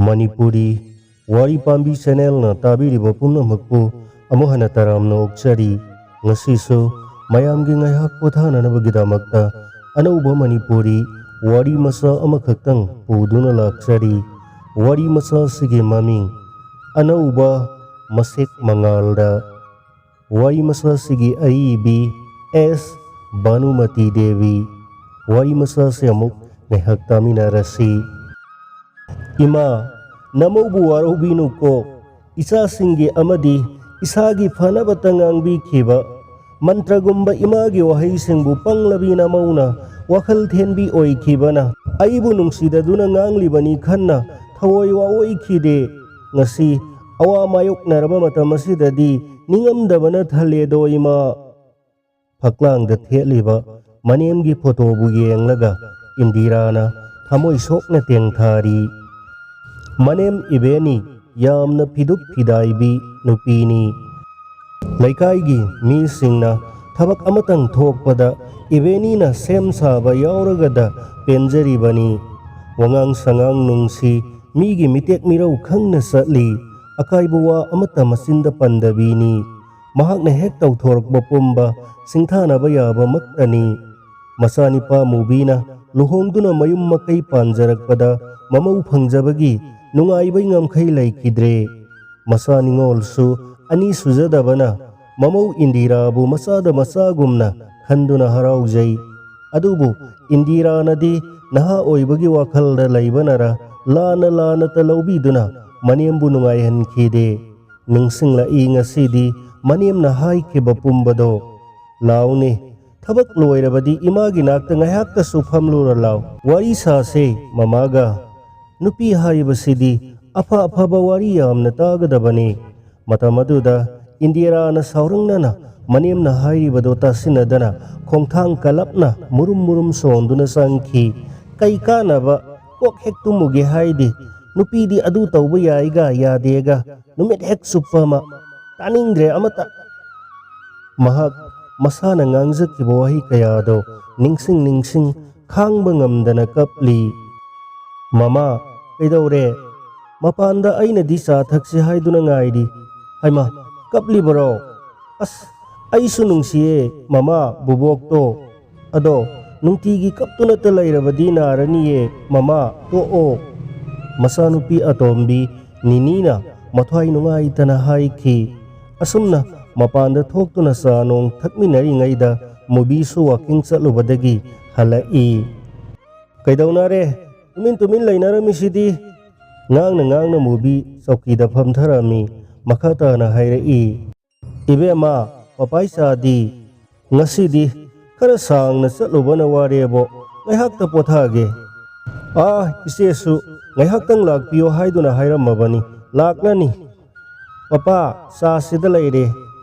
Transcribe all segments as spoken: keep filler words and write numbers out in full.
ꯃꯅꯤꯄꯨꯔꯤ ꯋꯥꯔꯤ ꯄꯥꯝꯕꯤ ꯆꯦꯅꯦꯜꯅ ꯇꯥꯕꯤꯔꯤꯕ ꯄꯨꯝꯅꯃꯛꯄꯨ ꯑꯃꯨꯛ ꯍꯟꯅ ꯇꯔꯥꯝꯅ ꯑꯣꯛꯆꯔꯤ꯫ ꯉꯁꯤꯁꯨ ꯃꯌꯥꯝꯒꯤ ꯉꯥꯏꯍꯥꯛ ꯄꯣꯊꯥꯅꯅꯕꯒꯤꯗꯃꯛꯇ ꯑꯅꯧꯕ ꯃꯅꯤꯄꯨꯔꯤ ꯋꯥꯔꯤ ꯃꯆꯥ ꯑꯃꯈꯛꯇꯪ ꯄꯨꯗꯨꯅ ꯂꯥꯛꯆꯔꯤ꯫ ꯋꯥꯔꯤ ꯃꯆꯥꯁꯤꯒꯤ ꯃꯃꯤꯡ ꯑꯅꯧꯕ ꯃꯁꯦꯛ ꯃꯉꯥꯜꯗ꯫ ꯋꯥꯔꯤ ꯃꯆꯥꯁꯤꯒꯤ ꯑꯏꯕꯤ ꯑꯦꯁ ꯚꯥꯅꯨꯃꯇꯤ ꯗꯦꯕꯤ꯫ ꯋꯥꯔꯤ ꯃꯆꯥꯁꯤ ꯑꯃꯨꯛ ꯉꯥꯏꯍꯥꯛ ꯇꯥꯃꯤꯟꯅꯔꯁꯤ꯫ ꯏꯃꯥ, ꯅꯃꯧꯕꯨ ꯋꯥꯔꯧꯕꯤꯅꯨꯀꯣ꯫ ꯏꯆꯥꯁꯤꯡꯒꯤ ꯑꯃꯗꯤ ꯏꯁꯥꯒꯤ ꯐꯅꯕꯇ ꯉꯥꯡꯕꯤꯈꯤꯕ ꯃꯟꯇ꯭ꯔꯒꯨꯝꯕ ꯏꯃꯥꯒꯤ ꯋꯥꯍꯩꯁꯤꯡꯕꯨ ꯄꯪꯂꯕꯤ ꯅꯃꯧꯅ ꯋꯥꯈꯜ ꯊꯦꯟꯕꯤ ꯑꯣꯏꯈꯤꯕꯅ ꯑꯩꯕꯨ ꯅꯨꯡꯁꯤꯗꯗꯨꯅ ꯉꯥꯡꯂꯤꯕꯅꯤ ꯈꯟꯅ ꯊꯑꯣꯏ ꯋꯥꯑꯣꯏꯈꯤꯗꯦ꯫ ꯉꯁꯤ ꯑꯋꯥ ꯃꯥꯌꯣꯛꯅꯔꯕ ꯃꯇꯝ ꯑꯁꯤꯗꯗꯤ ꯅꯤꯡꯉꯝꯗꯕꯅ ꯊꯜꯂꯦꯗꯣ ꯏꯃꯥ꯫ ꯐꯛꯂꯥꯡꯗ ꯊꯦꯠꯂꯤꯕ ꯃꯅꯦꯝꯒꯤ ꯐꯣꯇꯣꯕꯨ ꯌꯦꯡꯂꯒ ꯏꯟꯗꯤꯔꯥꯅ ꯊꯃꯣꯏ ꯁꯣꯛꯅ ꯇꯦꯡꯊꯥꯔꯤ꯫ ꯃꯅꯦꯝ ꯏꯕꯦꯅꯤ ꯌꯥꯝꯅ ꯐꯤꯗꯨꯞ ꯐꯤꯗꯥꯏꯕꯤ ꯅꯨꯄꯤꯅꯤ꯫ ꯂꯩꯀꯥꯏꯒꯤ ꯃꯤꯁꯤꯡꯅ ꯊꯕꯛ ꯑꯃꯇꯪ ꯊꯣꯛꯄꯗ ꯏꯕꯦꯅꯤꯅ ꯁꯦꯝ ꯁꯥꯕ ꯌꯥꯎꯔꯒꯗ ꯄꯦꯟꯖꯔꯤꯕꯅꯤ꯫ ꯋꯥꯉꯥꯡ ꯁꯉꯥꯡ ꯅꯨꯡꯁꯤ, ꯃꯤꯒꯤ ꯃꯤꯇꯦꯛ ꯃꯤꯔꯧ ꯈꯪꯅ ꯆꯠꯂꯤ꯫ ꯑꯀꯥꯏꯕ ꯋꯥ ꯑꯃꯠꯇ ꯃꯆꯤꯟꯗ ꯄꯟꯗꯕꯤꯅꯤ꯫ ꯃꯍꯥꯛꯅ ꯍꯦꯛ ꯇꯧꯊꯣꯔꯛꯄ ꯄꯨꯝꯕ ꯁꯤꯡꯊꯥꯅꯕ ꯌꯥꯕꯃꯛꯇꯅꯤ꯫ ꯃꯆꯥꯅꯤꯄꯥ ꯃꯨꯕꯤꯅ ꯂꯨꯍꯣꯡꯗꯨꯅ ꯃꯌꯨꯝ ꯃꯀꯩ ꯄꯥꯟꯖꯔꯛꯄꯗ ꯃꯃꯧ ꯐꯪꯖꯕꯒꯤ ꯅꯨꯡꯉꯥꯏꯕꯩ ꯉꯝꯈꯩ ꯂꯩꯈꯤꯗ꯭ꯔꯦ꯫ ꯃꯆꯥ ꯅꯤꯉꯣꯜꯁꯨ ꯑꯅꯤ ꯁꯨꯖꯗꯕꯅ ꯃꯃꯧ ꯏꯟꯗꯤꯔꯥꯕꯨ ꯃꯆꯥꯗ ꯃꯆꯥꯒꯨꯝꯅ ꯈꯟꯗꯨꯅ ꯍꯔꯥꯎꯖꯩ꯫ ꯑꯗꯨꯕꯨ ꯏꯟꯗꯤꯔꯥꯅꯗꯤ ꯅꯍꯥ ꯑꯣꯏꯕꯒꯤ ꯋꯥꯈꯜꯗ ꯂꯩꯕꯅꯔ ꯂꯥꯟꯅ ꯂꯥꯟꯅꯇ ꯂꯧꯕꯤꯗꯨꯅ ꯃꯅꯦꯝꯕꯨ ꯅꯨꯡꯉꯥꯏꯍꯟꯈꯤꯗꯦ꯫ ꯅꯤꯡꯁꯤꯡꯂꯛꯏ ꯉꯁꯤꯗꯤ ꯃꯅꯦꯝꯅ ꯍꯥꯏꯈꯤꯕ ꯄꯨꯝꯕꯗꯣ꯫ ꯂꯥꯎꯅꯦ, ꯊꯕꯛ ꯂꯣꯏꯔꯕꯗꯤ ꯏꯃꯥꯒꯤ ꯅꯥꯛꯇ ꯉꯥꯏꯍꯥꯛꯇꯁꯨ ꯐꯝꯂꯨꯔ ꯂꯥꯎ꯫ ꯋꯥꯔꯤ ꯁꯥꯁꯦ ꯃꯃꯥꯒ꯫ ꯅꯨꯄꯤ ꯍꯥꯏꯕꯁꯤꯗꯤ ꯑꯐ ꯑꯐꯕ ꯋꯥꯔꯤ ꯌꯥꯝꯅ ꯇꯥꯒꯗꯕꯅꯤ꯫ ꯃꯇꯝ ꯑꯗꯨꯗ ꯏꯟꯗꯤꯔꯥꯅ ꯁꯥꯎꯔꯪꯅꯅ ꯃꯅꯦꯝꯅ ꯍꯥꯏꯔꯤꯕꯗꯨ ꯇꯥꯁꯤꯟꯅꯗꯅ ꯈꯣꯡꯊꯥꯡ ꯀꯜꯂꯞꯅ ꯃꯨꯔꯨꯝ ꯃꯨꯔꯨꯝ ꯁꯣꯟꯗꯨꯅ ꯆꯪꯈꯤ꯫ "ꯀꯩ ꯀꯥꯟꯅꯕ? ꯀꯣꯛ ꯍꯦꯛ ꯇꯨꯝꯃꯨꯒꯦ ꯍꯥꯏꯗꯦ꯫ ꯅꯨꯄꯤꯗꯤ ꯑꯗꯨ ꯇꯧꯕ ꯌꯥꯏꯒ ꯌꯥꯗꯦꯒ ꯅꯨꯃꯤꯠ ꯍꯦꯛ ꯆꯨꯞꯄ ꯑꯃ꯫ ꯇꯥꯅꯤꯡꯗ꯭ꯔꯦ ꯑꯃꯠꯇ"꯫ ꯃꯍꯥꯛ ꯃꯁꯥꯅ ꯉꯥꯡꯖꯈꯤꯕ ꯋꯥꯍꯩ ꯀꯌꯥꯗꯣ ꯅꯤꯡꯁꯤꯡ ꯅꯤꯡꯁꯤꯡ ꯈꯥꯡꯕ ꯉꯝꯗꯅ ꯀꯞꯂꯤ꯫ "ꯃꯃꯥ, ꯀꯩꯗꯧꯔꯦ? ꯃꯄꯥꯟꯗ ꯑꯩꯅꯗꯤ ꯆꯥ ꯊꯛꯁꯤ ꯍꯥꯏꯗꯨꯅ ꯉꯥꯏꯔꯤ꯫ ꯍꯩꯃꯥ, ꯀꯞꯂꯤꯕꯔꯣ? ꯑꯁ, ꯑꯩꯁꯨ ꯅꯨꯡꯁꯤꯌꯦ ꯃꯃꯥ, ꯕꯨꯕꯣꯛꯇꯣ꯫ ꯑꯗꯣ ꯅꯨꯡꯇꯤꯒꯤ ꯀꯞꯇꯨꯅꯇ ꯂꯩꯔꯕꯗꯤ ꯅꯥꯔꯅꯤꯌꯦ ꯃꯃꯥ, ꯇꯣꯛꯑꯣ꯫ ꯃꯆꯥꯅꯨꯄꯤ ꯑꯇꯣꯝꯕꯤ ꯅꯤꯅꯤꯅ ꯃꯊ꯭ꯋꯥꯏ ꯅꯨꯡꯉꯥꯏꯇꯅ ꯍꯥꯏꯈꯤ꯫ ꯑꯁꯨꯝꯅ ꯃꯄꯥꯟꯗ ꯊꯣꯛꯇꯨꯅ ꯆꯥ ꯅꯣꯡ ꯊꯛꯃꯤꯟꯅꯔꯤꯉꯩꯗ ꯃꯨꯕꯤꯁꯨ ꯋꯥꯀꯤꯡ ꯆꯠꯂꯨꯕꯗꯒꯤ ꯍꯜꯂꯛꯏ꯫ "ꯀꯩꯗꯧꯅꯔꯦ? ꯇꯨꯃꯤꯟ ꯇꯨꯃꯤꯟ ꯂꯩꯅꯔꯝꯃꯤꯁꯤꯗꯤ?" ꯉꯥꯡꯅ ꯉꯥꯡꯅ ꯃꯨꯕꯤ ꯆꯧꯀꯤꯗ ꯐꯝꯊꯔꯝꯃꯤ꯫ ꯃꯈꯥ ꯇꯥꯅ ꯍꯥꯏꯔꯛꯏ, "ꯏꯕꯦꯝꯃ, ꯄꯄꯥꯏꯆꯥꯗꯤ?" "ꯉꯁꯤꯗꯤ ꯈꯔ ꯁꯥꯡꯅ ꯆꯠꯂꯨꯕꯅ ꯋꯥꯔꯦꯕꯣ, ꯉꯥꯏꯍꯥꯛꯇ ꯄꯣꯊꯥꯒꯦ꯫" "ꯑꯥ, ꯏꯆꯦꯁꯨ ꯉꯥꯏꯍꯥꯛꯇꯪ ꯂꯥꯛꯄꯤꯌꯣ ꯍꯥꯏꯗꯨꯅ ꯍꯥꯏꯔꯝꯃꯕꯅꯤ, ꯂꯥꯛꯂꯅꯤ꯫" "ꯄꯄꯥ, ꯆꯥꯁꯤꯗ ꯂꯩꯔꯦ꯫"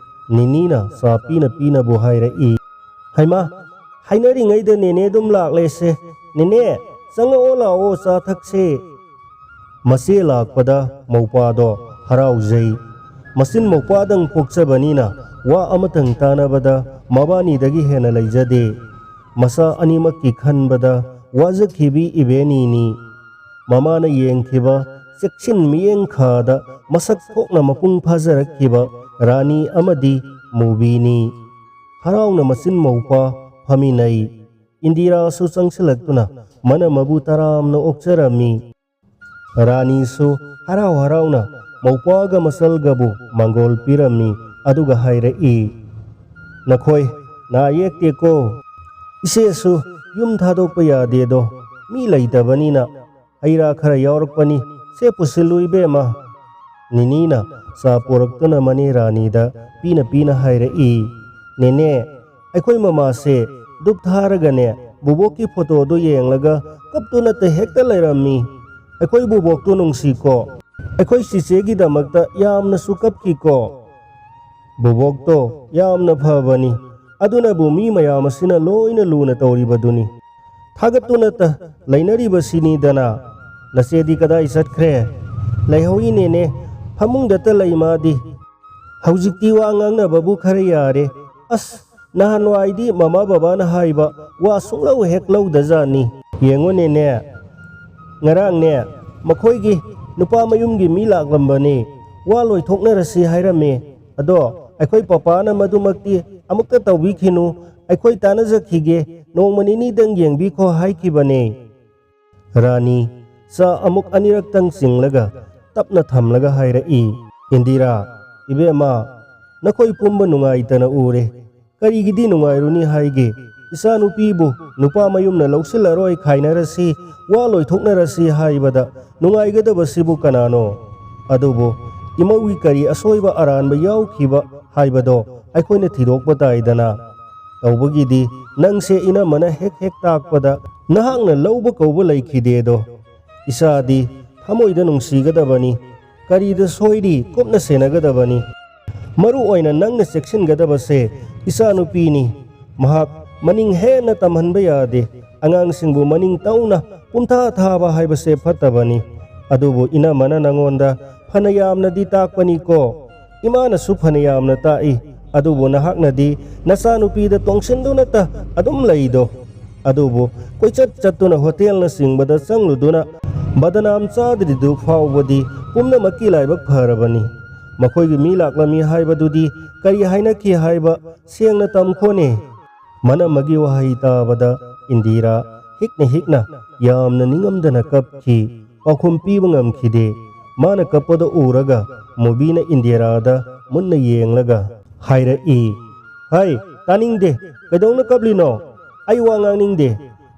ꯅꯤꯅꯤꯅ ꯆꯥ ꯄꯤꯅ ꯄꯤꯅꯕꯨ ꯍꯥꯏꯔꯛꯏ꯫ ꯍꯩꯃꯥ, ꯍꯥꯏꯅꯔꯤꯉꯩꯗ ꯅꯦꯅꯦ ꯑꯗꯨꯝ ꯂꯥꯛꯂꯦꯁꯦ꯫ "ꯅꯦꯅꯦ, ꯆꯪꯉꯛꯑꯣ ꯂꯥꯛꯑꯣ, ꯆꯥ ꯊꯛꯁꯦ꯫" ꯃꯆꯦ ꯂꯥꯛꯄꯗ ꯃꯧꯄ꯭ꯋꯥꯗꯣ ꯍꯔꯥꯎꯖꯩ꯫ ꯃꯆꯤꯟ ꯃꯧꯄ꯭ꯋꯥꯗꯪ ꯄꯣꯛꯆꯕꯅꯤꯅ ꯋꯥ ꯑꯃꯇꯪ ꯇꯥꯅꯕꯗ ꯃꯕꯥꯅꯤꯗꯒꯤ ꯍꯦꯟꯅ ꯂꯩꯖꯗꯦ꯫ ꯃꯆꯥ ꯑꯅꯤꯃꯛꯀꯤ ꯈꯟꯕꯗ ꯋꯥꯖꯈꯤꯕꯤ ꯏꯕꯦꯅꯤꯅꯤ꯫ ꯃꯃꯥꯅ ꯌꯦꯡꯈꯤꯕ ꯆꯦꯛꯁꯤꯟ ꯃꯤꯠꯌꯦꯡ ꯈꯥꯗ ꯃꯁꯛ ꯊꯣꯛꯅ ꯃꯄꯨꯡ ꯐꯥꯖꯔꯛꯈꯤꯕ ꯔꯥꯅꯤ ꯑꯃꯗꯤ ꯃꯨꯕꯤꯅꯤ꯫ ꯍꯔꯥꯎꯅ ꯃꯆꯤꯟ ꯃꯧꯄ꯭ꯋꯥ ꯐꯝꯃꯤꯟꯅꯩ꯫ ꯏꯟꯗꯤꯔꯥꯁꯨ ꯆꯪꯁꯤꯜꯂꯛꯇꯨꯅ ꯃꯅꯝ ꯃꯕꯨ ꯇꯔꯥꯝꯅ ꯑꯣꯛꯆꯔꯝꯃꯤ꯫ ꯔꯥꯅꯤꯁꯨ ꯍꯔꯥꯎ ꯍꯔꯥꯎꯅ ꯃꯧꯄ꯭ꯋꯥꯒ ꯃꯆꯜꯒꯕꯨ ꯃꯥꯡꯒꯣꯜ ꯄꯤꯔꯝꯃꯤ꯫ ꯑꯗꯨꯒ ꯍꯥꯏꯔꯛꯏ, "ꯅꯈꯣꯏ ꯅꯥ ꯌꯦꯛꯇꯦꯀꯣ? ꯏꯆꯦꯁꯨ ꯌꯨꯝ ꯊꯥꯗꯣꯛꯄ ꯌꯥꯗꯦꯗꯣ, ꯃꯤ ꯂꯩꯇꯕꯅꯤꯅ ꯍꯩ ꯔꯥ ꯈꯔ ꯌꯥꯎꯔꯛꯄꯅꯤ, ꯁꯦ ꯄꯨꯁꯤꯜꯂꯨ ꯏꯕꯦꯝꯃ꯫" ꯅꯤꯅꯤꯅ ꯆꯥ ꯄꯨꯔꯛꯇꯨꯅ ꯃꯅꯦ ꯔꯥꯅꯤꯗ ꯄꯤꯅ ꯄꯤꯅ ꯍꯥꯏꯔꯛꯏ, "ꯅꯦꯅꯦ, ꯑꯩꯈꯣꯏ ꯃꯃꯥꯁꯦ ꯙꯨꯞ ꯊꯥꯔꯒꯅꯦ, ꯕꯨꯕꯣꯛꯀꯤ ꯐꯣꯇꯣꯗꯨ ꯌꯦꯡꯂꯒ ꯀꯞꯇꯨꯅꯇ ꯍꯦꯛꯇ ꯂꯩꯔꯝꯃꯤ꯫ ꯑꯩꯈꯣꯏ ꯕꯨꯕꯣꯛꯇꯨ ꯅꯨꯡꯁꯤꯀꯣ꯫ ꯑꯩꯈꯣꯏ ꯆꯤꯆꯦꯒꯤꯗꯃꯛꯇ ꯌꯥꯝꯅꯁꯨ ꯀꯞꯈꯤꯀꯣ꯫ ꯕꯨꯕꯣꯛꯇꯣ ꯌꯥꯝꯅ ꯐꯕꯅꯤ꯫ ꯑꯗꯨꯅꯕꯨ ꯃꯤ ꯃꯌꯥꯝ ꯑꯁꯤꯅ ꯂꯣꯏꯅ ꯂꯨꯅ ꯇꯧꯔꯤꯕꯗꯨꯅꯤ꯫ ꯊꯥꯒꯠꯇꯨꯅꯇ ꯂꯩꯅꯔꯤꯕꯁꯤꯅꯤꯗꯅ꯫ ꯅꯆꯦꯗꯤ ꯀꯗꯥꯏ ꯆꯠꯈ꯭ꯔꯦ?" "ꯂꯩꯍꯧꯔꯤꯅꯦꯅꯦ, ꯐꯃꯨꯡꯗꯇ ꯂꯩ ꯃꯥꯗꯤ꯫ ꯍꯧꯖꯤꯛꯇꯤ ꯋꯥ ꯉꯥꯡꯅꯕꯕꯨ ꯈꯔ ꯌꯥꯔꯦ꯫ ꯑꯁ, ꯅꯍꯥꯟꯋꯥꯏꯗꯤ ꯃꯃꯥ ꯕꯕꯥꯅ ꯍꯥꯏꯕ ꯋꯥ ꯁꯨꯡꯂꯧ ꯍꯦꯛ ꯂꯧꯗꯖꯥꯠꯅꯤ꯫ ꯌꯦꯡꯉꯨꯅꯦꯅꯦ, ꯉꯔꯥꯡꯅꯦ, ꯃꯈꯣꯏꯒꯤ ꯅꯨꯄꯥ ꯃꯌꯨꯝꯒꯤ ꯃꯤ ꯂꯥꯛꯂꯝꯕꯅꯤ꯫ ꯋꯥ ꯂꯣꯏꯊꯣꯛꯅꯔꯁꯤ ꯍꯥꯏꯔꯝꯃꯤ꯫ ꯑꯗꯣ ꯑꯩꯈꯣꯏ ꯄꯄꯥꯅ ꯃꯗꯨꯃꯛꯇꯤ ꯑꯃꯨꯛꯇ ꯇꯧꯕꯤꯈꯤꯅꯨ, ꯑꯩꯈꯣꯏ ꯇꯥꯟꯅꯖꯈꯤꯒꯦ, ꯅꯣꯡꯃ ꯅꯤꯅꯤꯗꯪ ꯌꯦꯡꯕꯤꯈꯣ ꯍꯥꯏꯈꯤꯕꯅꯦ꯫ ꯔꯥꯅꯤ ꯆꯥ ꯑꯃꯨꯛ ꯑꯅꯤꯔꯛꯇꯪ ꯆꯤꯡꯂꯒ ꯇꯞꯅ ꯊꯝꯂꯒ ꯍꯥꯏꯔꯛꯏ, "ꯏꯟꯗꯤꯔꯥ, ꯏꯕꯦꯝꯃ, ꯅꯈꯣꯏ ꯄꯨꯝꯕ ꯅꯨꯡꯉꯥꯏꯇꯅ ꯎꯔꯦ꯫ ꯀꯔꯤꯒꯤꯗꯤ ꯅꯨꯡꯉꯥꯏꯔꯨꯅꯤ ꯍꯥꯏꯒꯦ? ꯏꯆꯥꯅꯨꯄꯤꯕꯨ ꯅꯨꯄꯥ ꯃꯌꯨꯝꯅ ꯂꯧꯁꯤꯜꯂꯔꯣꯏ, ꯈꯥꯏꯅꯔꯁꯤ, ꯋꯥ ꯂꯣꯏꯊꯣꯛꯅꯔꯁꯤ ꯍꯥꯏꯕꯗ ꯅꯨꯡꯉꯥꯏꯒꯗꯕꯁꯤꯕꯨ ꯀꯅꯥꯅꯣ? ꯑꯗꯨꯕꯨ ꯏꯃꯧꯒꯤ ꯀꯔꯤ ꯑꯁꯣꯏꯕ ꯑꯔꯥꯟꯕ ꯌꯥꯎꯈꯤꯕ ꯍꯥꯏꯕꯗꯣ ꯑꯩꯈꯣꯏꯅ ꯊꯤꯗꯣꯛꯄ ꯇꯥꯏꯗꯅ꯫ ꯇꯧꯕꯒꯤꯗꯤ ꯅꯪꯁꯦ ꯏꯅꯝꯃꯅ ꯍꯦꯛ ꯍꯦꯛ ꯇꯥꯛꯄꯗ ꯅꯍꯥꯛꯅ ꯂꯧꯕ ꯀꯧꯕ ꯂꯩꯈꯤꯗꯦꯗꯣ꯫ ꯏꯆꯥꯗꯤ ꯊꯃꯣꯏꯗ ꯅꯨꯡꯁꯤꯒꯗꯕꯅꯤ, ꯀꯔꯤꯗ ꯁꯣꯏꯔꯤ ꯀꯨꯞꯅ ꯁꯦꯟꯅꯒꯗꯕꯅꯤ꯫ ꯃꯔꯨ ꯑꯣꯏꯅ ꯅꯪꯅ ꯆꯦꯛꯁꯤꯟꯒꯗꯕꯁꯦ ꯏꯆꯥꯅꯨꯄꯤꯅꯤ꯫ ꯃꯍꯥꯛ ꯃꯅꯤꯡ ꯍꯦꯟꯅ ꯇꯝꯍꯟꯕ ꯌꯥꯗꯦ꯫ ꯑꯉꯥꯡꯁꯤꯡꯕꯨ ꯃꯅꯤꯡ ꯇꯧꯅ ꯄꯨꯝꯊꯥ ꯊꯥꯕ ꯍꯥꯏꯕꯁꯦ ꯐꯠꯇꯕꯅꯤ꯫ ꯑꯗꯨꯕꯨ ꯏꯅꯝꯃꯅ ꯅꯉꯣꯟꯗ ꯐꯅ ꯌꯥꯝꯅꯗꯤ ꯇꯥꯛꯄꯅꯤꯀꯣ꯫ ꯏꯃꯥꯅꯁꯨ ꯐꯅ ꯌꯥꯝꯅ ꯇꯥꯛꯏ, ꯑꯗꯨꯕꯨ ꯅꯍꯥꯛꯅꯗꯤ ꯅꯆꯥꯅꯨꯄꯤꯗ ꯇꯣꯡꯁꯤꯟꯗꯨꯅꯇ ꯑꯗꯨꯝ ꯂꯩꯗꯣ꯫ ꯑꯗꯨꯕꯨ ꯀꯣꯏꯆꯠ ꯆꯠꯇꯨꯅ ꯍꯣꯇꯦꯜꯅꯆꯤꯡꯕꯗ ꯆꯪꯂꯨꯗꯨꯅ ꯕꯗꯅꯥꯝ ꯆꯥꯗ꯭ꯔꯤꯗꯨ ꯐꯥꯎꯕꯗꯤ ꯄꯨꯝꯅꯃꯛꯀꯤ ꯂꯥꯏꯕꯛ ꯐꯔꯕꯅꯤ꯫ ꯃꯈꯣꯏꯒꯤ ꯃꯤ ꯂꯥꯛꯂꯝꯃꯤ ꯍꯥꯏꯕꯗꯨꯗꯤ ꯀꯔꯤ ꯍꯥꯏꯅꯈꯤ ꯍꯥꯏꯕ ꯁꯦꯡꯅ ꯇꯝꯈꯣꯅꯦ?" ꯃꯅꯝꯃꯒꯤ ꯋꯥꯍꯩ ꯇꯥꯕꯗ ꯏꯟꯗꯤꯔꯥ ꯍꯤꯛꯅ ꯍꯤꯛꯅ ꯌꯥꯝꯅ ꯅꯤꯡꯉꯝꯗꯅ ꯀꯞꯈꯤ꯫ ꯄꯥꯎꯈꯨꯝ ꯄꯤꯕ ꯉꯝꯈꯤꯗꯦ꯫ ꯃꯥꯅ ꯀꯞꯄꯗ ꯎꯔꯒ ꯃꯨꯕꯤꯅ ꯏꯟꯗꯤꯔꯥꯗ ꯃꯨꯟꯅ ꯌꯦꯡꯂꯒ ꯍꯥꯏꯔꯛꯏ, "ꯍꯥꯏ, ꯇꯥꯅꯤꯡꯗꯦ꯫ ꯀꯩꯗꯧꯅ ꯀꯞꯂꯤꯅꯣ? ꯑꯩ ꯋꯥ ꯉꯥꯡꯅꯤꯡꯗꯦ꯫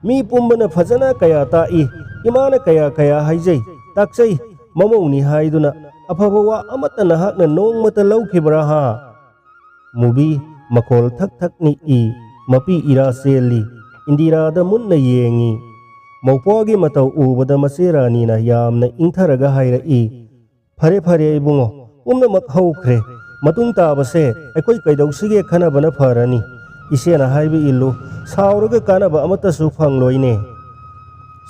ꯃꯤ ꯄꯨꯝꯕꯅ ꯐꯖꯅ ꯀꯌꯥ ꯇꯥꯛꯏ, ꯏꯃꯥꯅ ꯀꯌꯥ ꯀꯌꯥ ꯍꯥꯏꯖꯩ, ꯇꯥꯛꯆꯩ, ꯃꯃꯧꯅꯤ ꯍꯥꯏꯗꯨꯅ꯫ ꯑꯐꯕ ꯋꯥ ꯑꯃꯠꯇ ꯅꯍꯥꯛꯅ ꯅꯣꯡꯃꯇ ꯂꯧꯈꯤꯕ꯭ꯔꯥ ꯍꯥ?" ꯃꯨꯕꯤ ꯃꯈꯣꯜ ꯊꯛ ꯊꯛ ꯅꯤꯛꯏ, ꯃꯄꯤ ꯏꯔꯥ ꯆꯦꯜꯂꯤ, ꯏꯟꯗꯤꯔꯥꯗ ꯃꯨꯟꯅ ꯌꯦꯡꯉꯤ꯫ ꯃꯧꯄ꯭ꯋꯥꯒꯤ ꯃꯇꯧ ꯎꯕꯗ ꯃꯆꯦ ꯔꯥꯅꯤꯅ ꯌꯥꯝꯅ ꯏꯪꯊꯔꯒ ꯍꯥꯏꯔꯛꯏ, "ꯐꯔꯦ, ꯐꯔꯦ ꯏꯕꯨꯡꯉꯣ, ꯄꯨꯝꯅꯃꯛ ꯍꯧꯈ꯭ꯔꯦ꯫ ꯃꯇꯨꯡ ꯇꯥꯕꯁꯦ ꯑꯩꯈꯣꯏ ꯀꯩꯗꯧꯁꯤꯒꯦ ꯈꯟꯅꯕꯅ ꯐꯔꯅꯤ꯫ ꯏꯆꯦꯅ ꯍꯥꯏꯕ ꯏꯜꯂꯨ, ꯁꯥꯎꯔꯒ ꯀꯥꯟꯅꯕ ꯑꯃꯠꯇꯁꯨ ꯐꯪꯂꯣꯏꯅꯦ"꯫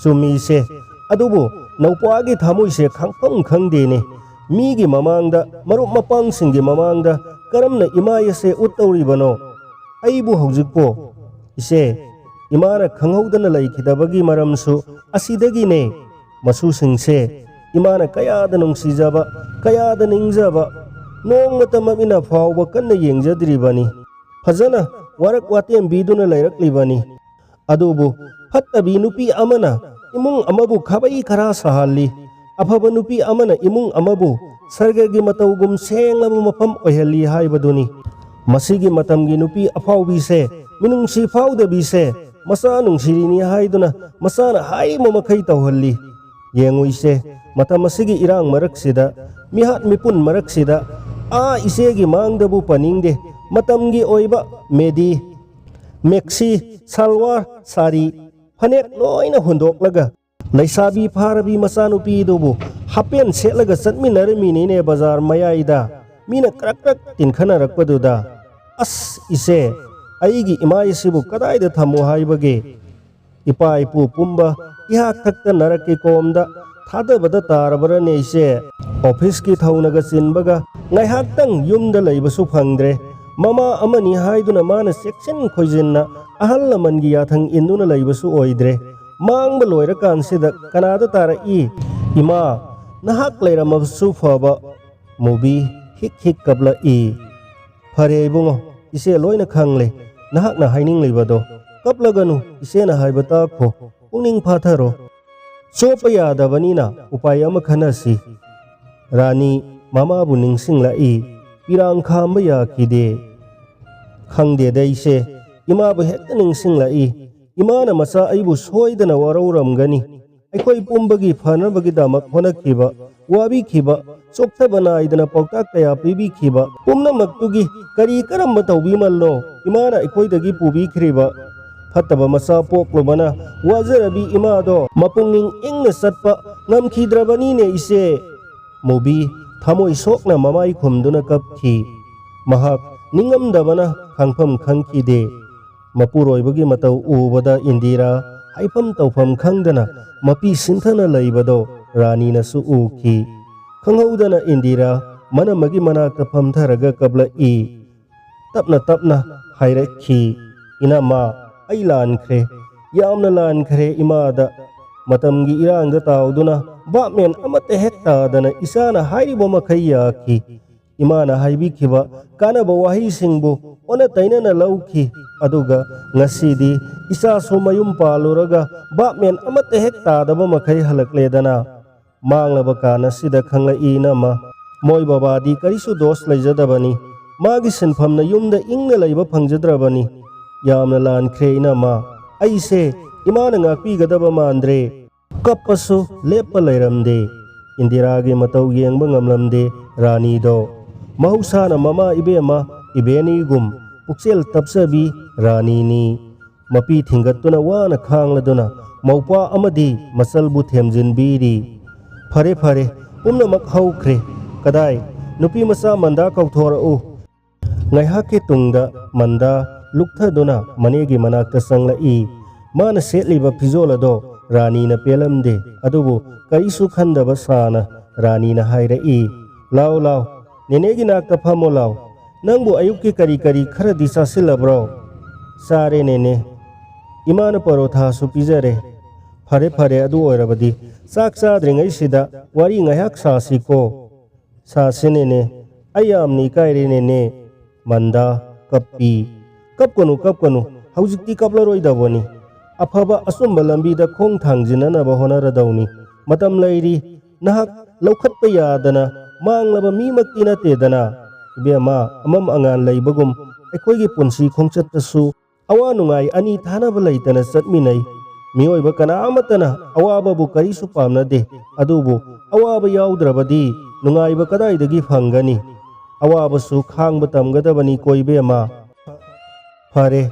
ꯆꯨꯝꯃꯤꯁꯦ, ꯑꯗꯨꯕꯨ ꯅꯧꯄ꯭ꯋꯥꯒꯤ ꯊꯃꯣꯏꯁꯦ ꯈꯪꯐꯝ ꯈꯪꯗꯦꯅꯦ꯫ ꯃꯤꯒꯤ ꯃꯃꯥꯡꯗ, ꯃꯔꯨꯞ ꯃꯄꯥꯡꯁꯤꯡꯒꯤ ꯃꯃꯥꯡꯗ ꯀꯔꯝꯅ ꯏꯃꯥ ꯑꯁꯦ ꯎꯠꯇꯧꯔꯤꯕꯅꯣ? ꯑꯩꯕꯨ ꯍꯧꯖꯤꯛꯄꯣ? ꯏꯆꯦ, ꯏꯃꯥꯅ ꯈꯪꯍꯧꯗꯅ ꯂꯩꯈꯤꯗꯕꯒꯤ ꯃꯔꯝꯁꯨ ꯑꯁꯤꯗꯒꯤꯅꯦ꯫ ꯃꯁꯨꯁꯤꯡꯁꯦ ꯏꯃꯥꯅ ꯀꯌꯥꯗ ꯅꯨꯡꯁꯤꯖꯕ, ꯀꯌꯥꯗ ꯅꯤꯡꯖꯕ, ꯅꯣꯡꯃꯇ ꯃꯃꯤꯠꯅ ꯐꯥꯎꯕ ꯀꯟꯅ ꯌꯦꯡꯖꯗ꯭ꯔꯤꯕꯅꯤ꯫ ꯐꯖꯅ ꯋꯥꯔꯛ ꯋꯥꯇꯦꯝꯕꯤꯗꯨꯅ ꯂꯩꯔꯛꯂꯤꯕꯅꯤ꯫ ꯑꯗꯨꯕꯨ ꯐꯠꯇꯕꯤ ꯅꯨꯄꯤ ꯑꯃꯅ ꯏꯃꯨꯡ ꯑꯃꯕꯨ ꯈꯥꯕꯩ ꯈꯔꯥ ꯁꯥꯍꯜꯂꯤ꯫ ꯑꯐꯕ ꯅꯨꯄꯤ ꯑꯃꯅ ꯏꯃꯨꯡ ꯑꯃꯕꯨ ꯁꯔꯒꯒꯤ ꯃꯇꯧꯒꯨꯝ ꯁꯦꯡꯂꯕ ꯃꯐꯝ ꯑꯣꯏꯍꯜꯂꯤ ꯍꯥꯏꯕꯗꯨꯅꯤ꯫ ꯃꯁꯤꯒꯤ ꯃꯇꯝꯒꯤ ꯅꯨꯄꯤ ꯑꯐꯥꯎꯕꯤꯁꯦ, ꯃꯤꯅꯨꯡꯁꯤ ꯐꯥꯎꯗꯕꯤꯁꯦ, ꯃꯆꯥ ꯅꯨꯡꯁꯤꯔꯤꯅꯤ ꯍꯥꯏꯗꯨꯅ ꯃꯆꯥꯅ ꯍꯥꯏꯔꯤꯕ ꯃꯈꯩ ꯇꯧꯍꯜꯂꯤ꯫ ꯌꯦꯡꯉꯨꯏꯁꯦ, ꯃꯇꯝ ꯑꯁꯤꯒꯤ ꯏꯔꯥꯡ ꯃꯔꯛꯁꯤꯗ, ꯃꯤꯍꯥꯠ ꯃꯤꯄꯨꯟ ꯃꯔꯛꯁꯤꯗ, ꯑꯥ, ꯏꯆꯦꯒꯤ ꯃꯥꯡꯗꯕꯨ ꯄꯟꯅꯤꯡꯗꯦ, ꯃꯇꯝꯒꯤ ꯑꯣꯏꯕ ꯃꯦꯗꯤ, ꯃꯦꯛꯁꯤ, ꯁꯥꯜꯋꯥꯔ, ꯁꯥꯔꯤ, ꯐꯅꯦꯛ ꯂꯣꯏꯅ ꯍꯨꯟꯗꯣꯛꯂꯒ ꯂꯩꯁꯥꯕꯤ ꯐꯥꯔꯕꯤ ꯃꯆꯥꯅꯨꯄꯤꯗꯨꯕꯨ ꯍꯥꯄꯦꯟ ꯁꯦꯠꯂꯒ ꯆꯠꯃꯤꯟꯅꯔꯝꯃꯤꯅꯤꯅꯦ ꯕꯖꯥꯔ ꯃꯌꯥꯏꯗ꯫ ꯃꯤꯅ ꯀ꯭ꯔꯛ ꯀ꯭ꯔꯛ ꯇꯤꯟꯈꯠꯅꯔꯛꯄꯗꯨꯗ, "ꯑꯁ, ꯏꯆꯦ, ꯑꯩꯒꯤ ꯏꯃꯥ ꯏꯆꯦꯕꯨ ꯀꯗꯥꯏꯗ ꯊꯝꯃꯣ ꯍꯥꯏꯕꯒꯦ? ꯏꯄꯥ ꯏꯄꯨ ꯄꯨꯝꯕ ꯏꯍꯥꯛ ꯊꯛꯇ ꯅꯔꯛꯀꯤ ꯀꯣꯝꯗ ꯊꯥꯗꯕꯗ ꯇꯥꯔꯕ꯭ꯔꯅꯦ ꯏꯆꯦ?" ꯑꯣꯐꯤꯁꯀꯤ ꯊꯧꯅꯒ ꯆꯤꯟꯕꯒ ꯉꯥꯏꯍꯥꯛꯇꯪ ꯌꯨꯝꯗ ꯂꯩꯕꯁꯨ ꯐꯪꯗ꯭ꯔꯦ꯫ ꯃꯃꯥ ꯑꯃꯅꯤ ꯍꯥꯏꯗꯨꯅ ꯃꯥꯅ ꯆꯦꯛꯁꯤꯟ ꯈꯣꯏꯖꯤꯟꯅ ꯑꯍꯜ ꯂꯃꯟꯒꯤ ꯌꯥꯊꯪ ꯏꯟꯗꯨꯅ ꯂꯩꯕꯁꯨ ꯑꯣꯏꯗ꯭ꯔꯦ꯫ ꯃꯥꯡꯕ ꯂꯣꯏꯔꯀꯥꯟꯁꯤꯗ ꯀꯅꯥꯗ ꯇꯥꯔꯛꯏ? "ꯏꯃꯥ, ꯅꯍꯥꯛ ꯂꯩꯔꯝꯃꯕꯁꯨ ꯐꯕ"꯫ ꯃꯨꯕꯤ ꯍꯤꯛ ꯍꯤꯛ ꯀꯞꯂꯛꯏ꯫ "ꯐꯔꯦ ꯏꯕꯨꯡꯉꯣ, ꯏꯆꯦ ꯂꯣꯏꯅ ꯈꯪꯂꯦ꯫ ꯅꯍꯥꯛꯅ ꯍꯥꯏꯅꯤꯡꯂꯤꯕꯗꯣ꯫ ꯀꯞꯂꯒꯅꯨ, ꯏꯆꯦꯅ ꯍꯥꯏꯕ ꯇꯥꯈꯣ꯫ ꯄꯨꯛꯅꯤꯡ ꯐꯥꯊꯔꯣ꯫ ꯆꯣꯞꯄ ꯌꯥꯗꯕꯅꯤꯅ ꯎꯄꯥꯏ ꯑꯃ ꯈꯟꯅꯁꯤ"꯫ ꯔꯥꯅꯤ ꯃꯃꯥꯕꯨ ꯅꯤꯡꯁꯤꯡꯂꯛꯏ꯫ ꯄꯤꯔꯥꯡ ꯈꯥꯝꯕ ꯌꯥꯈꯤꯗꯦ꯫ "ꯈꯪꯗꯦꯗ ꯏꯆꯦ, ꯏꯃꯥꯕꯨ ꯍꯦꯛꯇ ꯅꯤꯡꯁꯤꯡꯂꯛꯏ꯫ ꯏꯃꯥꯅ ꯃꯆꯥ ꯑꯩꯕꯨ ꯁꯣꯏꯗꯅ ꯋꯥꯔꯧꯔꯝꯒꯅꯤ꯫ ꯑꯩꯈꯣꯏ ꯄꯨꯝꯕꯒꯤ ꯐꯅꯕꯒꯤꯗꯃꯛ ꯍꯣꯠꯅꯈꯤꯕ, ꯋꯥꯕꯤꯈꯤꯕ, ꯆꯣꯛꯊꯕ ꯅꯥꯏꯗꯅ ꯄꯥꯎꯇꯥꯛ ꯀꯌꯥ ꯄꯤꯕꯤꯈꯤꯕ ꯄꯨꯝꯅꯃꯛꯇꯨꯒꯤ ꯀꯔꯤ ꯀꯔꯝꯕ ꯇꯧꯕꯤꯃꯜꯅꯣ ꯏꯃꯥꯅ ꯑꯩꯈꯣꯏꯗꯒꯤ ꯄꯨꯕꯤꯈ꯭ꯔꯤꯕ? ꯐꯠꯇꯕ ꯃꯆꯥ ꯄꯣꯛꯂꯨꯕꯅ ꯋꯥꯖꯔꯕꯤ ꯏꯃꯥꯗꯣ ꯃꯄꯨꯛꯅꯤꯡ ꯏꯪꯅ ꯆꯠꯄ ꯉꯝꯈꯤꯗ꯭ꯔꯕꯅꯤꯅꯦ ꯏꯆꯦ"꯫ ꯃꯨꯕꯤ ꯊꯃꯣꯏ ꯁꯣꯛꯅ ꯃꯃꯥꯏ ꯈꯨꯝꯗꯨꯅ ꯀꯞꯈꯤ꯫ ꯃꯍꯥꯛ ꯅꯤꯡꯉꯝꯗꯕꯅ ꯈꯪꯐꯝ ꯈꯪꯈꯤꯗꯦ꯫ ꯃꯄꯨꯔꯣꯏꯕꯒꯤ ꯃꯇꯧ ꯎꯕꯗ ꯏꯟꯗꯤꯔꯥ ꯍꯥꯏꯐꯝ ꯇꯧꯐꯝ ꯈꯪꯗꯅ ꯃꯄꯤ ꯁꯤꯟꯊꯅ ꯂꯩꯕꯗꯣ ꯔꯥꯅꯤꯅꯁꯨ ꯎꯈꯤ꯫ ꯈꯪꯍꯧꯗꯅ ꯏꯟꯗꯤꯔꯥ ꯃꯅꯝꯃꯒꯤ ꯃꯅꯥꯛꯇ ꯐꯝꯊꯔꯒ ꯀꯞꯂꯛꯏ꯫ ꯇꯞꯅ ꯇꯞꯅ ꯍꯥꯏꯔꯛꯈꯤ, "ꯏꯅꯝꯃ, ꯑꯩ ꯂꯥꯟꯈ꯭ꯔꯦ, ꯌꯥꯝꯅ ꯂꯥꯟꯈ꯭ꯔꯦ ꯏꯃꯥꯗ꯫ ꯃꯇꯝꯒꯤ ꯏꯔꯥꯡꯗ ꯇꯥꯎꯗꯨꯅ ꯚꯥꯞꯃꯦꯟ ꯑꯃꯠꯇ ꯍꯦꯛ ꯇꯥꯗꯅ ꯏꯆꯥꯅ ꯍꯥꯏꯔꯤꯕ ꯃꯈꯩ ꯌꯥꯈꯤ꯫ ꯏꯃꯥꯅ ꯍꯥꯏꯕꯤꯈꯤꯕ ꯀꯥꯟꯅꯕ ꯋꯥꯍꯩꯁꯤꯡꯕꯨ ꯑꯣꯟꯅ ꯇꯩꯅꯅ ꯂꯧꯈꯤ꯫ ꯑꯗꯨꯒ ꯉꯁꯤꯗꯤ ꯏꯆꯥꯁꯨ ꯃꯌꯨꯝ ꯄꯥꯜꯂꯨꯔꯒ ꯚꯥꯞꯃꯦꯟ ꯑꯃꯠꯇ ꯍꯦꯛ ꯇꯥꯗꯕ ꯃꯈꯩ ꯍꯜꯂꯛꯂꯦꯗꯅ꯫ ꯃꯥꯡꯂꯕ ꯀꯥꯟ ꯑꯁꯤꯗ ꯈꯪꯂꯛꯏ, ꯏꯅꯝꯃ꯫ ꯃꯣꯏ ꯕꯕꯥꯗꯤ ꯀꯔꯤꯁꯨ ꯗꯣꯁ ꯂꯩꯖꯗꯕꯅꯤ꯫ ꯃꯥꯒꯤ ꯁꯤꯟꯐꯝꯅ ꯌꯨꯝꯗ ꯏꯪꯅ ꯂꯩꯕ ꯐꯪꯖꯗ꯭ꯔꯕꯅꯤ꯫ ꯌꯥꯝꯅ ꯂꯥꯟꯈ꯭ꯔꯦ, ꯏꯅꯝꯃ꯫ ꯑꯩꯁꯦ ꯏꯃꯥꯅ ꯉꯥꯛꯄꯤꯒꯗꯕ ꯃꯥꯟꯗ꯭ꯔꯦ꯫ ꯀꯞꯄꯁꯨ ꯂꯦꯞꯄ ꯂꯩꯔꯝꯗꯦ꯫ ꯏꯟꯗꯤꯔꯥꯒꯤ ꯃꯇꯧ ꯌꯦꯡꯕ ꯉꯝꯂꯝꯗꯦ ꯔꯥꯅꯤꯗꯣ꯫ ꯃꯍꯧꯁꯥꯅ ꯃꯃꯥ ꯏꯕꯦꯝꯃ ꯏꯕꯦꯅꯤꯒꯨꯝ ꯄꯨꯛꯆꯦꯜ ꯇꯞꯆꯕꯤ ꯔꯥꯅꯤꯅꯤ꯫ ꯃꯄꯤ ꯊꯤꯡꯒꯠꯇꯨꯅ ꯋꯥꯅ ꯈꯥꯡꯂꯗꯨꯅ ꯃꯧꯄ꯭ꯋꯥ ꯑꯃꯗꯤ ꯃꯆꯜꯕꯨ ꯊꯦꯝꯖꯤꯟꯕꯤꯔꯤ꯫ ꯐꯔꯦ, ꯐꯔꯦ, ꯄꯨꯝꯅꯃꯛ ꯍꯧꯈ꯭ꯔꯦ꯫ ꯀꯗꯥꯏ? ꯅꯨꯄꯤ ꯃꯆꯥ ꯃꯟꯗꯥ ꯀꯧꯊꯣꯔꯛꯎ꯫ ꯉꯥꯏꯍꯥꯛꯀꯤ ꯇꯨꯡꯗ ꯃꯟꯗꯥ ꯂꯨꯛꯊꯗꯨꯅ ꯃꯅꯦꯒꯤ ꯃꯅꯥꯛꯇ ꯆꯪꯂꯛꯏ꯫ ꯃꯥꯅ ꯁꯦꯠꯂꯤꯕ ꯐꯤꯖꯣꯜ ꯑꯗꯣ ꯔꯥꯅꯤꯅ ꯄꯦꯜꯂꯝꯗꯦ, ꯑꯗꯨꯕꯨ ꯀꯔꯤꯁꯨ ꯈꯟꯗꯕ ꯁꯥꯅ ꯔꯥꯅꯤꯅ ꯍꯥꯏꯔꯛꯏ, "ꯂꯥꯎ, ꯂꯥꯎ, ꯅꯦꯅꯦꯒꯤ ꯅꯥꯛꯇ ꯐꯝꯃꯣ ꯂꯥꯎ꯫ ꯅꯪꯕꯨ ꯑꯌꯨꯛꯀꯤ ꯀꯔꯤ ꯀꯔꯤ ꯈꯔꯗꯤ ꯆꯥꯁꯤꯜꯂꯕ꯭ꯔꯣ?" "ꯆꯥꯔꯦ, ꯅꯦꯅꯦ꯫ ꯏꯃꯥꯅ ꯄꯔꯣꯊꯥꯁꯨ ꯄꯤꯖꯔꯦ꯫" "ꯐꯔꯦ, ꯐꯔꯦ, ꯑꯗꯨ ꯑꯣꯏꯔꯕꯗꯤ ꯆꯥꯛ ꯆꯥꯗ꯭ꯔꯤꯉꯩꯁꯤꯗ ꯋꯥꯔꯤ ꯉꯥꯏꯍꯥꯛ ꯁꯥꯁꯤꯀꯣ?" "ꯁꯥꯁꯦ, ꯅꯦꯅꯦ꯫ ꯑꯩ ꯌꯥꯝꯅ ꯏꯀꯥꯏꯔꯦ, ꯅꯦꯅꯦ꯫" ꯃꯟꯗꯥ ꯀꯞꯄꯤ꯫ "ꯀꯞꯀꯅꯨ, ꯀꯞꯀꯅꯨ꯫ ꯍꯧꯖꯤꯛꯇꯤ ꯀꯞꯂꯔꯣꯏꯗꯕꯅꯤ꯫ ꯑꯐꯕ ꯑꯆꯨꯝꯕ ꯂꯝꯕꯤꯗ ꯈꯣꯡ ꯊꯥꯡꯖꯤꯟꯅꯅꯕ ꯍꯣꯠꯅꯔꯗꯧꯅꯤ꯫ ꯃꯇꯝ ꯂꯩꯔꯤ꯫ ꯅꯍꯥꯛ ꯂꯧꯈꯠꯄ ꯌꯥꯗꯅ ꯃꯥꯡꯂꯕ ꯃꯤꯃꯛꯇꯤ ꯅꯠꯇꯦꯗꯅ꯫ ꯏꯕꯦꯝꯃ, ꯑꯃꯝ ꯑꯉꯥꯟ ꯂꯩꯕꯒꯨꯝ ꯑꯩꯈꯣꯏꯒꯤ ꯄꯨꯟꯁꯤ ꯈꯣꯡꯆꯠꯇꯁꯨ ꯑꯋꯥ ꯅꯨꯡꯉꯥꯏ ꯑꯅꯤ ꯊꯥꯅꯕ ꯂꯩꯇꯅ ꯆꯠꯃꯤꯟꯅꯩ꯫ ꯃꯤꯑꯣꯏꯕ ꯀꯅꯥ ꯑꯃꯠꯇꯅ ꯑꯋꯥꯕꯕꯨ ꯀꯔꯤꯁꯨ ꯄꯥꯝꯅꯗꯦ꯫ ꯑꯗꯨꯕꯨ ꯑꯋꯥꯕ ꯌꯥꯎꯗ꯭ꯔꯕꯗꯤ ꯅꯨꯡꯉꯥꯏꯕ ꯀꯗꯥꯏꯗꯒꯤ ꯐꯪꯒꯅꯤ? ꯑꯋꯥꯕꯁꯨ ꯈꯥꯡꯕ ꯇꯝꯒꯗꯕꯅꯤꯀꯣ, ꯏꯕꯦꯝꯃ꯫" "ꯐꯔꯦ,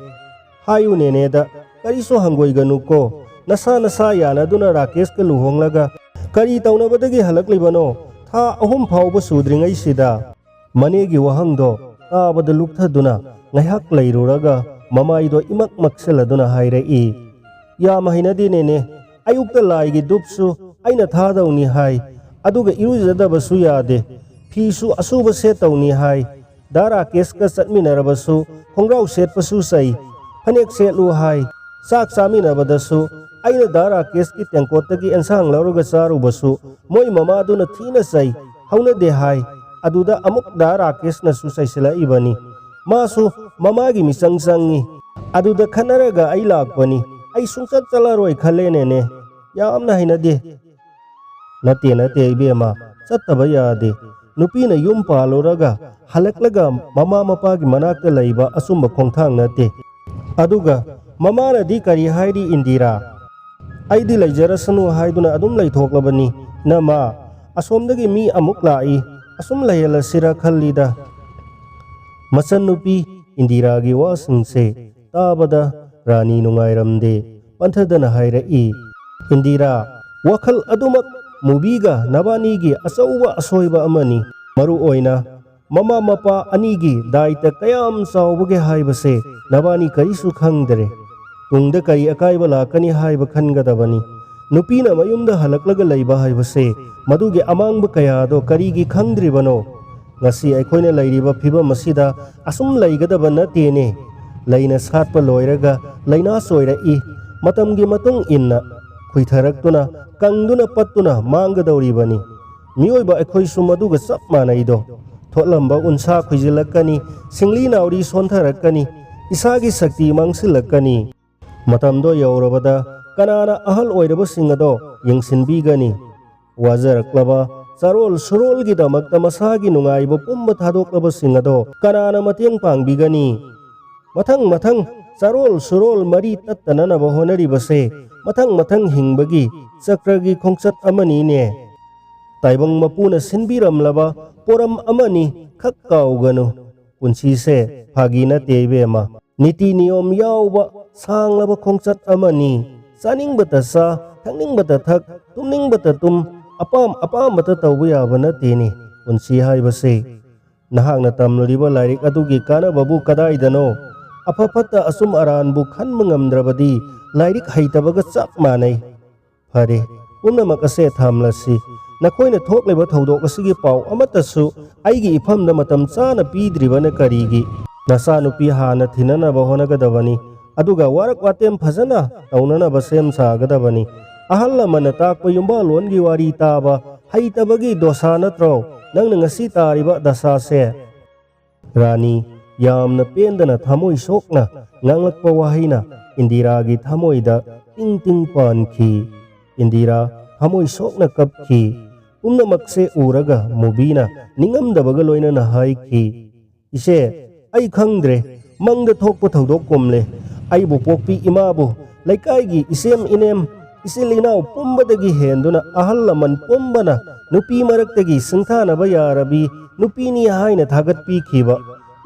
ꯍꯥꯏꯌꯨ ꯅꯦꯅꯦꯗ, ꯀꯔꯤꯁꯨ ꯍꯪꯒꯣꯏꯒꯅꯨꯀꯣ꯫ ꯅꯁꯥ ꯅꯁꯥ ꯌꯥꯅꯗꯨꯅ ꯔꯥꯀꯦꯁꯀ ꯂꯨꯍꯣꯡꯂꯒ ꯀꯔꯤ ꯇꯧꯅꯕꯗꯒꯤ ꯍꯜꯂꯛꯂꯤꯕꯅꯣ? ꯊꯥ ꯑꯍꯨꯝ ꯐꯥꯎꯕ ꯁꯨꯗ꯭ꯔꯤꯉꯩꯁꯤꯗ?" ꯃꯅꯦꯒꯤ ꯋꯥꯍꯪꯗꯣ ꯇꯥꯕꯗ ꯂꯨꯛꯊꯗꯨꯅ ꯉꯥꯏꯍꯥꯛ ꯂꯩꯔꯨꯔꯒ ꯃꯃꯥꯏꯗꯣ ꯏꯃꯛ ꯃꯛꯁꯤꯜꯂꯗꯨꯅ ꯍꯥꯏꯔꯛꯏ, "ꯌꯥꯝ ꯍꯩꯅꯗꯦ ꯅꯦꯅꯦ꯫ ꯑꯌꯨꯛꯇ ꯂꯥꯏꯒꯤ ꯙꯨꯞꯁꯨ ꯑꯩꯅ ꯊꯥꯗꯧꯅꯤ ꯍꯥꯏ, ꯑꯗꯨꯒ ꯏꯔꯨꯖꯗꯕꯁꯨ ꯌꯥꯗꯦ꯫ ꯐꯤꯁꯨ ꯑꯁꯨꯕ ꯁꯦꯠꯇꯧꯅꯤ ꯍꯥꯏ꯫ ꯗꯥ ꯔꯥꯀꯦꯁꯀ ꯆꯠꯃꯤꯟꯅꯔꯕꯁꯨ ꯈꯣꯡꯒ꯭ꯔꯥꯎ ꯁꯦꯠꯄꯁꯨ ꯆꯩ꯫ ꯐꯅꯦꯛ ꯁꯦꯠꯂꯨ ꯍꯥꯏ꯫ ꯆꯥꯛ ꯆꯥꯃꯤꯟꯅꯕꯗꯁꯨ ꯑꯩꯅ ꯗꯥ ꯔꯥꯀꯦꯁꯀꯤ ꯇꯦꯡꯀꯣꯠꯇꯒꯤ ꯑꯦꯟꯁꯥꯡ ꯂꯧꯔꯒ ꯆꯥꯔꯨꯕꯁꯨ ꯃꯣꯏ ꯃꯃꯥꯗꯨꯅ ꯊꯤꯅ ꯆꯩ, ꯍꯧꯅꯗꯦ ꯍꯥꯏ꯫ ꯑꯗꯨꯗ ꯑꯃꯨꯛ ꯗꯥ ꯔꯥꯀꯦꯁꯅꯁꯨ ꯆꯩꯁꯤꯜꯂꯛꯏꯕꯅꯤ꯫ ꯃꯥꯁꯨ ꯃꯃꯥꯒꯤ ꯃꯤꯆꯪ ꯆꯪꯉꯤ꯫ ꯑꯗꯨꯗ ꯈꯠꯅꯔꯒ ꯑꯩ ꯂꯥꯛꯄꯅꯤ꯫ ꯑꯩ ꯁꯨꯡꯆꯠ ꯆꯠꯂꯔꯣꯏ ꯈꯜꯂꯦꯅꯦꯅꯦ꯫ ꯌꯥꯝꯅ ꯍꯩꯅꯗꯦ꯫ "ꯅꯠꯇꯦ, ꯅꯠꯇꯦ ꯏꯕꯦꯝꯃ, ꯆꯠꯇꯕ ꯌꯥꯗꯦ꯫ ꯅꯨꯄꯤꯅ ꯌꯨꯝ ꯄꯥꯜꯂꯨꯔꯒ ꯍꯜꯂꯛꯂꯒ ꯃꯃꯥ ꯃꯄꯥꯒꯤ ꯃꯅꯥꯛꯇ ꯂꯩꯕ ꯑꯆꯨꯝꯕ ꯈꯣꯡꯊꯥꯡ ꯅꯠꯇꯦ꯫ ꯑꯗꯨꯒ ꯃꯃꯥꯅꯗꯤ ꯀꯔꯤ ꯍꯥꯏꯔꯤ ꯏꯟꯗꯤꯔꯥ? ꯑꯩꯗꯤ ꯂꯩꯖꯔꯁꯅꯨ ꯍꯥꯏꯗꯨꯅ ꯑꯗꯨꯝ ꯂꯩꯊꯣꯛꯂꯕꯅꯤ꯫ ꯅꯃꯥ, ꯑꯁꯣꯝꯗꯒꯤ ꯃꯤ ꯑꯃꯨꯛ ꯂꯥꯛꯏ꯫ ꯑꯁꯨꯝ ꯂꯩꯍꯜꯂꯁꯤꯔ ꯈꯜꯂꯤꯗ꯫" ꯃꯆꯟꯅꯨꯄꯤ ꯏꯟꯗꯤꯔꯥꯒꯤ ꯋꯥꯁꯤꯡꯁꯦ ꯇꯥꯕꯗ ꯔꯥꯅꯤ ꯅꯨꯡꯉꯥꯏꯔꯝꯗꯦ꯫ ꯄꯟꯊꯗꯅ ꯍꯥꯏꯔꯛꯏ, "ꯏꯟꯗꯤꯔꯥ, ꯋꯥꯈꯜ ꯑꯗꯨꯃꯛ ꯃꯨꯕꯤꯒ ꯅꯕꯥꯅꯤꯒꯤ ꯑꯆꯧꯕ ꯑꯁꯣꯏꯕ ꯑꯃꯅꯤ꯫ ꯃꯔꯨ ꯑꯣꯏꯅ ꯃꯃꯥ ꯃꯄꯥ ꯑꯅꯤꯒꯤ ꯗꯥꯏꯇ ꯀꯌꯥꯝ ꯆꯥꯎꯕꯒꯦ ꯍꯥꯏꯕꯁꯦ ꯅꯕꯥꯅꯤ ꯀꯔꯤꯁꯨ ꯈꯪꯗ꯭ꯔꯦ꯫ ꯇꯨꯡꯗ ꯀꯔꯤ ꯑꯀꯥꯏꯕ ꯂꯥꯛꯀꯅꯤ ꯍꯥꯏꯕ ꯈꯟꯒꯗꯕꯅꯤ꯫ ꯅꯨꯄꯤꯅ ꯃꯌꯨꯝꯗ ꯍꯜꯂꯛꯂꯒ ꯂꯩꯕ ꯍꯥꯏꯕꯁꯦ ꯃꯗꯨꯒꯤ ꯑꯃꯥꯡꯕ ꯀꯌꯥꯗꯣ ꯀꯔꯤꯒꯤ ꯈꯪꯗ꯭ꯔꯤꯕꯅꯣ? ꯉꯁꯤ ꯑꯩꯈꯣꯏꯅ ꯂꯩꯔꯤꯕ ꯐꯤꯕꯝ ꯑꯁꯤꯗ ꯑꯁꯨꯝ ꯂꯩꯒꯗꯕ ꯅꯠꯇꯦꯅꯦ꯫ ꯂꯩꯅ ꯁꯥꯠꯄ ꯂꯣꯏꯔꯒ ꯂꯩꯅꯥ ꯆꯣꯏꯔꯛꯏ꯫ ꯃꯇꯝꯒꯤ ꯃꯇꯨꯡ ꯏꯟꯅ ꯈꯨꯏꯊꯔꯛꯇꯨꯅ, ꯀꯪꯗꯨꯅ, ꯄꯠꯇꯨꯅ ꯃꯥꯡꯒꯗꯧꯔꯤꯕꯅꯤ꯫ ꯃꯤꯑꯣꯏꯕ ꯑꯩꯈꯣꯏꯁꯨ ꯃꯗꯨꯒ ꯆꯞ ꯃꯥꯟꯅꯩꯗꯣ꯫ ꯊꯣꯠꯂꯝꯕ ꯎꯟꯁꯥ ꯈꯨꯏꯖꯤꯜꯂꯛꯀꯅꯤ, ꯁꯤꯡꯂꯤ ꯅꯥꯎꯔꯤ ꯁꯣꯟꯊꯔꯛꯀꯅꯤ, ꯏꯁꯥꯒꯤ ꯁꯛꯇꯤ ꯃꯥꯡꯁꯤꯜꯂꯛꯀꯅꯤ꯫ ꯃꯇꯝꯗꯣ ꯌꯧꯔꯕꯗ ꯀꯅꯥꯅ ꯑꯍꯜ ꯑꯣꯏꯔꯕꯁꯤꯡ ꯑꯗꯣ ꯌꯦꯡꯁꯤꯟꯕꯤꯒꯅꯤ? ꯋꯥꯖꯔꯛꯂꯕ ꯆꯥꯔꯣꯜ ꯁꯨꯔꯣꯜꯒꯤꯗꯃꯛꯇ ꯃꯁꯥꯒꯤ ꯅꯨꯡꯉꯥꯏꯕ ꯄꯨꯝꯕ ꯊꯥꯗꯣꯛꯂꯕꯁꯤꯡ ꯑꯗꯣ ꯀꯅꯥꯅ ꯃꯇꯦꯡ ꯄꯥꯡꯕꯤꯒꯅꯤ? ꯃꯊꯪ ꯃꯊꯪ ꯆꯥꯔꯣꯜ ꯁꯨꯔꯣꯜ ꯃꯔꯤ ꯇꯠꯇꯅꯅꯕ ꯍꯣꯠꯅꯔꯤꯕꯁꯦ ꯃꯊꯪ ꯃꯊꯪ ꯍꯤꯡꯕꯒꯤ ꯆꯀ꯭ꯔꯒꯤ ꯈꯣꯡꯆꯠ ꯑꯃꯅꯤꯅꯦ꯫ ꯇꯥꯏꯕꯪ ꯃꯄꯨꯅ ꯁꯤꯟꯕꯤꯔꯝꯂꯕ ꯄꯣꯔꯝ ꯑꯃꯅꯤ, ꯈꯛ ꯀꯥꯎꯒꯅꯨ꯫ ꯄꯨꯟꯁꯤꯁꯦ ꯐꯥꯒꯤ ꯅꯠꯇꯦ ꯏꯕꯦꯝꯃ꯫ ꯅꯤꯇꯤ ꯅꯤꯌꯣꯝ ꯌꯥꯎꯕ ꯁꯥꯡꯂꯕ ꯈꯣꯡꯆꯠ ꯑꯃꯅꯤ꯫ ꯆꯥꯅꯤꯡꯕꯇ ꯆꯥ, ꯊꯛꯅꯤꯡꯕꯇ ꯊꯛ, ꯇꯨꯝꯅꯤꯡꯕꯇ ꯇꯨꯝ, ꯑꯄꯥꯝ ꯑꯄꯥꯝꯕꯇ ꯇꯧꯕ ꯌꯥꯕ ꯅꯠꯇꯦꯅꯦ ꯄꯨꯟꯁꯤ ꯍꯥꯏꯕꯁꯦ꯫ ꯅꯍꯥꯛꯅ ꯇꯝꯂꯨꯔꯤꯕ ꯂꯥꯏꯔꯤꯛ ꯑꯗꯨꯒꯤ ꯀꯥꯟꯅꯕꯕꯨ ꯀꯗꯥꯏꯗꯅꯣ? ꯑꯐ ꯐꯠꯇ ꯑꯆꯨꯝ ꯑꯔꯥꯟꯕꯨ ꯈꯟꯕ ꯉꯝꯗ꯭ꯔꯕꯗꯤ ꯂꯥꯏꯔꯤꯛ ꯍꯩꯇꯕꯒ ꯆꯞ ꯃꯥꯟꯅꯩ꯫ ꯐꯔꯦ, ꯄꯨꯝꯅꯃꯛ ꯑꯁꯦ ꯊꯝꯂꯁꯤ꯫ ꯅꯈꯣꯏꯅ ꯊꯣꯛꯂꯤꯕ ꯊꯧꯗꯣꯛ ꯑꯁꯤꯒꯤ ꯄꯥꯎ ꯑꯃꯠꯇꯁꯨ ꯑꯩꯒꯤ ꯏꯐꯝꯗ ꯃꯇꯝ ꯆꯥꯅ ꯄꯤꯗ꯭ꯔꯤꯕꯅ ꯀꯔꯤꯒꯤ? ꯅꯆꯥꯅꯨꯄꯤ ꯍꯥꯟꯅ ꯊꯤꯅꯅꯕ ꯍꯣꯠꯅꯒꯗꯕꯅꯤ꯫ ꯑꯗꯨꯒ ꯋꯥꯔꯛ ꯋꯥꯇꯦꯝ ꯐꯖꯅ ꯇꯧꯅꯅꯕ ꯁꯦꯝ ꯁꯥꯒꯗꯕꯅꯤ꯫ ꯑꯍꯜ ꯂꯃꯟꯅ ꯇꯥꯛꯄ ꯌꯨꯝꯕꯥꯜꯂꯣꯟꯒꯤ ꯋꯥꯔꯤ ꯇꯥꯕ ꯍꯩꯇꯕꯒꯤ ꯗꯣꯁꯥ ꯅꯠꯇ꯭ꯔꯣ ꯅꯪꯅ ꯉꯁꯤ ꯇꯥꯔꯤꯕ ꯗꯁꯥꯁꯦ?" ꯔꯥꯅꯤ, ꯌꯥꯝꯅ ꯄꯦꯟꯗꯅ ꯊꯃꯣꯏ ꯁꯣꯛꯅ ꯉꯥꯡꯂꯛꯄ ꯋꯥꯍꯩꯅ ꯏꯟꯗꯤꯔꯥꯒꯤ ꯊꯃꯣꯏꯗ ꯇꯤꯡ ꯇꯤꯡ ꯄꯥꯟꯈꯤ꯫ ꯏꯟꯗꯤꯔꯥ ꯊꯃꯣꯏ ꯁꯣꯛꯅ ꯀꯞꯈꯤ꯫ ꯄꯨꯝꯅꯃꯛꯁꯦ ꯎꯔꯒ ꯃꯨꯕꯤꯅ ꯅꯤꯡꯉꯝꯗꯕꯒ ꯂꯣꯏꯅꯅ ꯍꯥꯏꯈꯤ, "ꯏꯆꯦ, ꯑꯩ ꯈꯪꯗ꯭ꯔꯦ, ꯃꯪꯗ ꯊꯣꯛꯄ ꯊꯧꯗꯣꯛ ꯀꯨꯝꯂꯦ꯫ ꯑꯩꯕꯨ ꯄꯣꯛꯄꯤ ꯏꯃꯥꯕꯨ, ꯂꯩꯀꯥꯏꯒꯤ ꯏꯆꯦꯝ ꯏꯅꯦꯝ, ꯏꯆꯤꯜ ꯏꯅꯥꯎ ꯄꯨꯝꯕꯗꯒꯤ ꯍꯦꯟꯗꯨꯅ ꯑꯍꯜ ꯂꯃꯟ ꯄꯨꯝꯕꯅ ꯅꯨꯄꯤ ꯃꯔꯛꯇꯒꯤ ꯁꯤꯡꯊꯥꯅꯕ ꯌꯥꯔꯕꯤ ꯅꯨꯄꯤꯅꯤ ꯍꯥꯏꯅ ꯊꯥꯒꯠꯄꯤꯈꯤꯕ,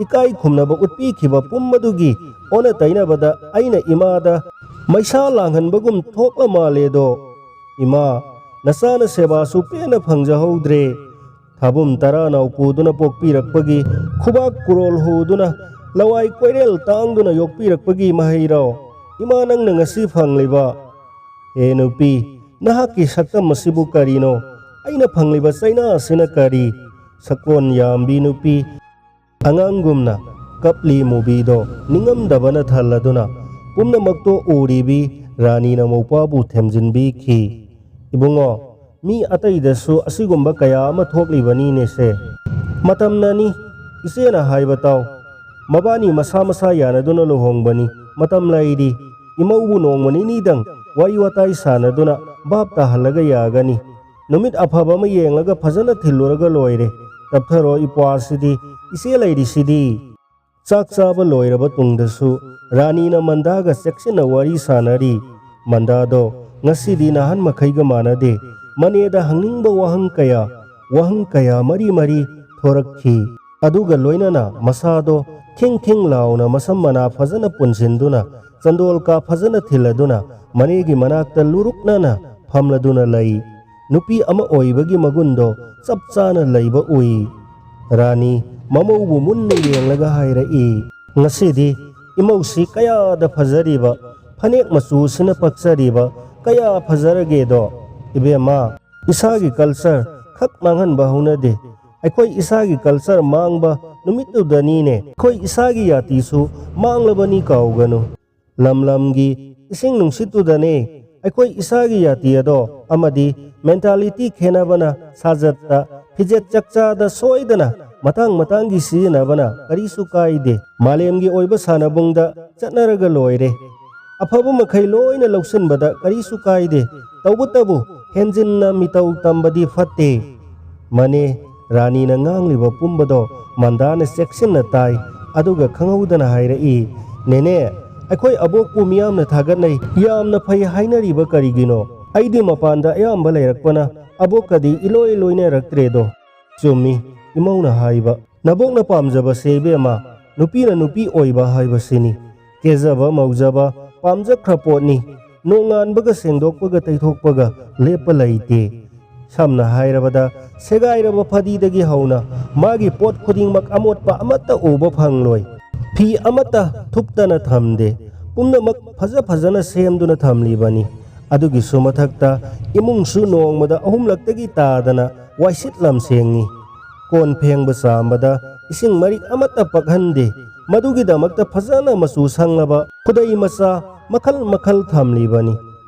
ꯏꯀꯥꯏ ꯈꯨꯝꯅꯕ ꯎꯠꯄꯤꯈꯤꯕ ꯄꯨꯝꯕꯗꯨꯒꯤ ꯑꯣꯟꯅ ꯇꯩꯅꯕꯗ ꯑꯩꯅ ꯏꯃꯥꯗ ꯃꯩꯁꯥ ꯂꯥꯡꯍꯟꯕꯒꯨꯝ ꯊꯣꯛꯂ ꯃꯥꯜꯂꯦꯗꯣ꯫ ꯏꯃꯥ, ꯅꯆꯥꯅ ꯁꯦꯕꯥꯁꯨ ꯄꯦꯟꯅ ꯐꯪꯖꯍꯧꯗ꯭ꯔꯦ꯫ ꯊꯥꯕꯨꯝ ꯇꯔꯥꯅꯥꯎ ꯄꯨꯗꯨꯅ ꯄꯣꯛꯄꯤꯔꯛꯄꯒꯤ, ꯈꯨꯕꯥꯛ ꯀꯨꯔꯣꯜ ꯍꯨꯗꯨꯅ, ꯂꯋꯥꯏ ꯀꯣꯏꯔꯦꯜ ꯇꯥꯡꯗꯨꯅ ꯌꯣꯛꯄꯤꯔꯛꯄꯒꯤ ꯃꯍꯩꯔꯣ ꯏꯃꯥ ꯅꯪꯅ ꯉꯁꯤ ꯐꯪꯂꯤꯕ? ꯍꯦ ꯅꯨꯄꯤ, ꯅꯍꯥꯛꯀꯤ ꯁꯛꯇꯝ ꯑꯁꯤꯕꯨ ꯀꯔꯤꯅꯣ? ꯑꯩꯅ ꯐꯪꯂꯤꯕ ꯆꯩꯅꯥ ꯑꯁꯤꯅ ꯀꯔꯤ? ꯁꯛꯀꯣꯟ ꯌꯥꯝꯕꯤ ꯅꯨꯄꯤ ꯑꯉꯥꯡꯒꯨꯝꯅ ꯀꯞꯂꯤ ꯃꯨꯕꯤꯗꯣ ꯅꯤꯡꯉꯝꯗꯕꯅ ꯊꯜꯂꯗꯨꯅ ꯄꯨꯝꯅꯃꯛꯇꯣ ꯎꯔꯤꯕꯤ ꯔꯥꯅꯤꯅ ꯃꯧꯄ꯭ꯋꯥꯕꯨ ꯊꯦꯝꯖꯤꯟꯕꯤꯈꯤ꯫ "ꯏꯕꯨꯡꯉꯣ, ꯃꯤ ꯑꯇꯩꯗꯁꯨ ꯑꯁꯤꯒꯨꯝꯕ ꯀꯌꯥ ꯑꯃ ꯊꯣꯛꯂꯤꯕꯅꯤꯅꯦꯁꯦ꯫ ꯃꯇꯝꯅꯅꯤ, ꯏꯆꯦꯅ ꯍꯥꯏꯕ ꯇꯥꯎ꯫ ꯃꯕꯥꯅꯤ ꯃꯁꯥ ꯃꯁꯥ ꯌꯥꯅꯗꯨꯅ ꯂꯨꯍꯣꯡꯕꯅꯤ꯫ ꯃꯇꯝ ꯂꯩꯔꯤ꯫ ꯏꯃꯧꯕꯨ ꯅꯣꯡꯃ ꯅꯤꯅꯤꯗꯪ ꯋꯥꯔꯤ ꯋꯥꯇꯥꯏ ꯁꯥꯟꯅꯗꯨꯅ ꯚꯥꯞ ꯇꯥꯍꯜꯂꯒ ꯌꯥꯒꯅꯤ꯫ ꯅꯨꯃꯤꯠ ꯑꯐꯕ ꯑꯃ ꯌꯦꯡꯂꯒ ꯐꯖꯅ ꯊꯤꯜꯂꯨꯔꯒ ꯂꯣꯏꯔꯦ꯫ ꯇꯞꯊꯔꯣ ꯏꯄ꯭ꯋꯥꯁꯤꯗꯤ, ꯏꯆꯦ ꯂꯩꯔꯤꯁꯤꯗꯤ"꯫ ꯆꯥꯛ ꯆꯥꯕ ꯂꯣꯏꯔꯕ ꯇꯨꯡꯗꯁꯨ ꯔꯥꯅꯤꯅ ꯃꯟꯗꯥꯒ ꯆꯦꯛꯁꯤꯟꯅ ꯋꯥꯔꯤ ꯁꯥꯅꯔꯤ꯫ ꯃꯟꯗꯥꯗꯣ ꯉꯁꯤꯗꯤ ꯅꯍꯥꯟ ꯃꯈꯩꯒ ꯃꯥꯟꯅꯗꯦ꯫ ꯃꯅꯦꯗ ꯍꯪꯅꯤꯡꯕ ꯋꯥꯍꯪ ꯀꯌꯥ, ꯋꯥꯍꯪ ꯀꯌꯥ ꯃꯔꯤ ꯃꯔꯤ ꯊꯣꯔꯛꯈꯤ꯫ ꯑꯗꯨꯒ ꯂꯣꯏꯅꯅ ꯃꯁꯥꯗꯣ ꯈꯤꯡ ꯈꯤꯡ ꯂꯥꯎꯅ ꯃꯁꯝ ꯃꯅꯥ ꯐꯖꯅ ꯄꯨꯟꯁꯤꯟꯗꯨꯅ, ꯆꯟꯗꯣꯜꯀꯥ ꯐꯖꯅ ꯊꯤꯜꯂꯗꯨꯅ ꯃꯅꯦꯒꯤ ꯃꯅꯥꯛꯇ ꯂꯨꯔꯨꯛꯅꯅ ꯐꯝꯂꯗꯨꯅ ꯂꯩ꯫ ꯅꯨꯄꯤ ꯑꯃ ꯑꯣꯏꯕꯒꯤ ꯃꯒꯨꯟꯗꯣ ꯆꯞ ꯆꯥꯅ ꯂꯩꯕ ꯎꯏ꯫ ꯔꯥꯅꯤ ꯃꯃꯧꯕꯨ ꯃꯨꯟꯅ ꯌꯦꯡꯂꯒ ꯍꯥꯏꯔꯛꯏ, "ꯉꯁꯤꯗꯤ ꯏꯃꯧꯁꯤ ꯀꯌꯥꯗ ꯐꯖꯔꯤꯕ, ꯐꯅꯦꯛ ꯃꯆꯨꯁꯤꯅ ꯄꯛꯆꯔꯤꯕ, ꯀꯌꯥ ꯐꯖꯔꯒꯦꯗꯣ꯫ ꯏꯕꯦꯝꯃ, ꯏꯁꯥꯒꯤ culture ꯈꯛ ꯃꯥꯡꯍꯟꯕ ꯍꯧꯅꯗꯦ꯫ ꯑꯩꯈꯣꯏ ꯏꯁꯥꯒꯤ culture ꯃꯥꯡꯕ ꯅꯨꯃꯤꯠꯇꯨꯗꯅꯤꯅꯦ ꯑꯩꯈꯣꯏ ꯏꯁꯥꯒꯤ ꯌꯥꯇꯤꯁꯨ ꯃꯥꯡꯂꯕꯅꯤ ꯀꯥꯎꯒꯅꯨ"꯫ ꯂꯝ ꯂꯝꯒꯤ ꯏꯁꯤꯡ ꯅꯨꯡꯁꯤꯠꯇꯨꯗꯅꯦ ꯑꯩꯈꯣꯏ ꯏꯁꯥꯒꯤ ꯌꯥꯇꯤ ꯑꯗꯣ ꯑꯃꯗꯤ ꯃꯦꯟꯇꯥꯂꯤꯇꯤ ꯈꯦꯠꯅꯕꯅ ꯁꯥꯖꯠꯇ, ꯐꯤꯖꯦꯠ ꯆꯛꯆꯥꯗ ꯁꯣꯏꯗꯅ ꯃꯇꯥꯡ ꯃꯇꯥꯡꯒꯤ ꯁꯤꯖꯤꯟꯅꯕꯅ ꯀꯔꯤꯁꯨ ꯀꯥꯏꯗꯦ꯫ ꯃꯥꯂꯦꯝꯒꯤ ꯑꯣꯏꯕ ꯁꯥꯟꯅꯕꯨꯡꯗ ꯆꯠꯅꯔꯒ ꯂꯣꯏꯔꯦ꯫ ꯑꯐꯕ ꯃꯈꯩ ꯂꯣꯏꯅ ꯂꯧꯁꯤꯟꯕꯗ ꯀꯔꯤꯁꯨ ꯀꯥꯏꯗꯦ꯫ ꯇꯧꯕꯇꯕꯨ ꯍꯦꯟꯖꯤꯟꯅ ꯃꯤꯇꯧ ꯇꯝꯕꯗꯤ ꯐꯠꯇꯦ꯫ ꯃꯅꯦ, ꯔꯥꯅꯤꯅ ꯉꯥꯡꯂꯤꯕ ꯄꯨꯝꯕꯗꯣ ꯃꯟꯗꯥꯅ ꯆꯦꯛꯁꯤꯟꯅ ꯇꯥꯏ꯫ ꯑꯗꯨꯒ ꯈꯪꯍꯧꯗꯅ ꯍꯥꯏꯔꯛꯏ, "ꯅꯦꯅꯦ, ꯑꯩꯈꯣꯏ ꯑꯕꯣꯛꯄꯨ ꯃꯤꯌꯥꯝꯅ ꯊꯥꯒꯠꯅꯩ, ꯌꯥꯝꯅ ꯐꯩ ꯍꯥꯏꯅꯔꯤꯕ ꯀꯔꯤꯒꯤꯅꯣ? ꯑꯩꯗꯤ ꯃꯄꯥꯟꯗ ꯑꯌꯥꯝꯕ ꯂꯩꯔꯛꯄꯅ ꯑꯕꯣꯛꯀꯗꯤ ꯏꯂꯣꯏ ꯂꯣꯏꯅꯔꯛꯇ꯭ꯔꯦꯗꯣ꯫" "ꯆꯨꯝꯃꯤ ꯏꯃꯧꯅ ꯍꯥꯏꯕ꯫ ꯅꯕꯣꯛꯅ ꯄꯥꯝꯖꯕꯁꯦ ꯏꯕꯦꯝꯃ, ꯅꯨꯄꯤꯅ ꯅꯨꯄꯤ ꯑꯣꯏꯕ ꯍꯥꯏꯕꯁꯤꯅꯤ꯫ ꯀꯦꯖꯕ ꯃꯧꯖꯕ ꯄꯥꯝꯖꯈ꯭ꯔ ꯄꯣꯠꯅꯤ꯫ ꯅꯣꯡꯉꯥꯟꯕꯒ ꯁꯦꯡꯗꯣꯛꯄꯒ ꯇꯩꯊꯣꯛꯄꯒ ꯂꯦꯞꯄ ꯂꯩꯇꯦ꯫ ꯁꯝꯅ ꯍꯥꯏꯔꯕꯗ, ꯁꯦꯒꯥꯏꯔꯕ ꯐꯗꯤꯗꯒꯤ ꯍꯧꯅ ꯃꯥꯒꯤ ꯄꯣꯠ ꯈꯨꯗꯤꯡꯃꯛ ꯑꯃꯣꯠꯄ ꯑꯃꯠꯇ ꯎꯕ ꯐꯪꯂꯣꯏ꯫ ꯐꯤ ꯑꯃꯠꯇ ꯊꯨꯞꯇꯅ ꯊꯝꯗꯦ꯫ ꯄꯨꯝꯅꯃꯛ ꯐꯖ ꯐꯖꯅ ꯁꯦꯝꯗꯨꯅ ꯊꯝꯂꯤꯕꯅꯤ꯫ ꯑꯗꯨꯒꯤꯁꯨ ꯃꯊꯛꯇ ꯏꯃꯨꯡꯁꯨ ꯅꯣꯡꯃꯗ ꯑꯍꯨꯝꯂꯛꯇꯒꯤ ꯇꯥꯗꯅ ꯋꯥꯏꯁꯤꯠ ꯂꯝ ꯁꯦꯡꯉꯤ꯫ ꯀꯣꯟ ꯐꯦꯡꯕ ꯆꯥꯝꯕꯗ ꯏꯁꯤꯡ ꯃꯔꯤꯛ ꯑꯃꯠꯇ ꯄꯛꯍꯟꯗꯦ꯫ ꯃꯗꯨꯒꯤꯗꯃꯛꯇ ꯐꯖꯅ ꯃꯆꯨ ꯁꯪꯂꯕ ꯈꯨꯗꯩ ꯃꯆꯥ ꯃꯈꯜ ꯃꯈꯜ ꯊꯝꯂꯤꯕꯅꯤ꯫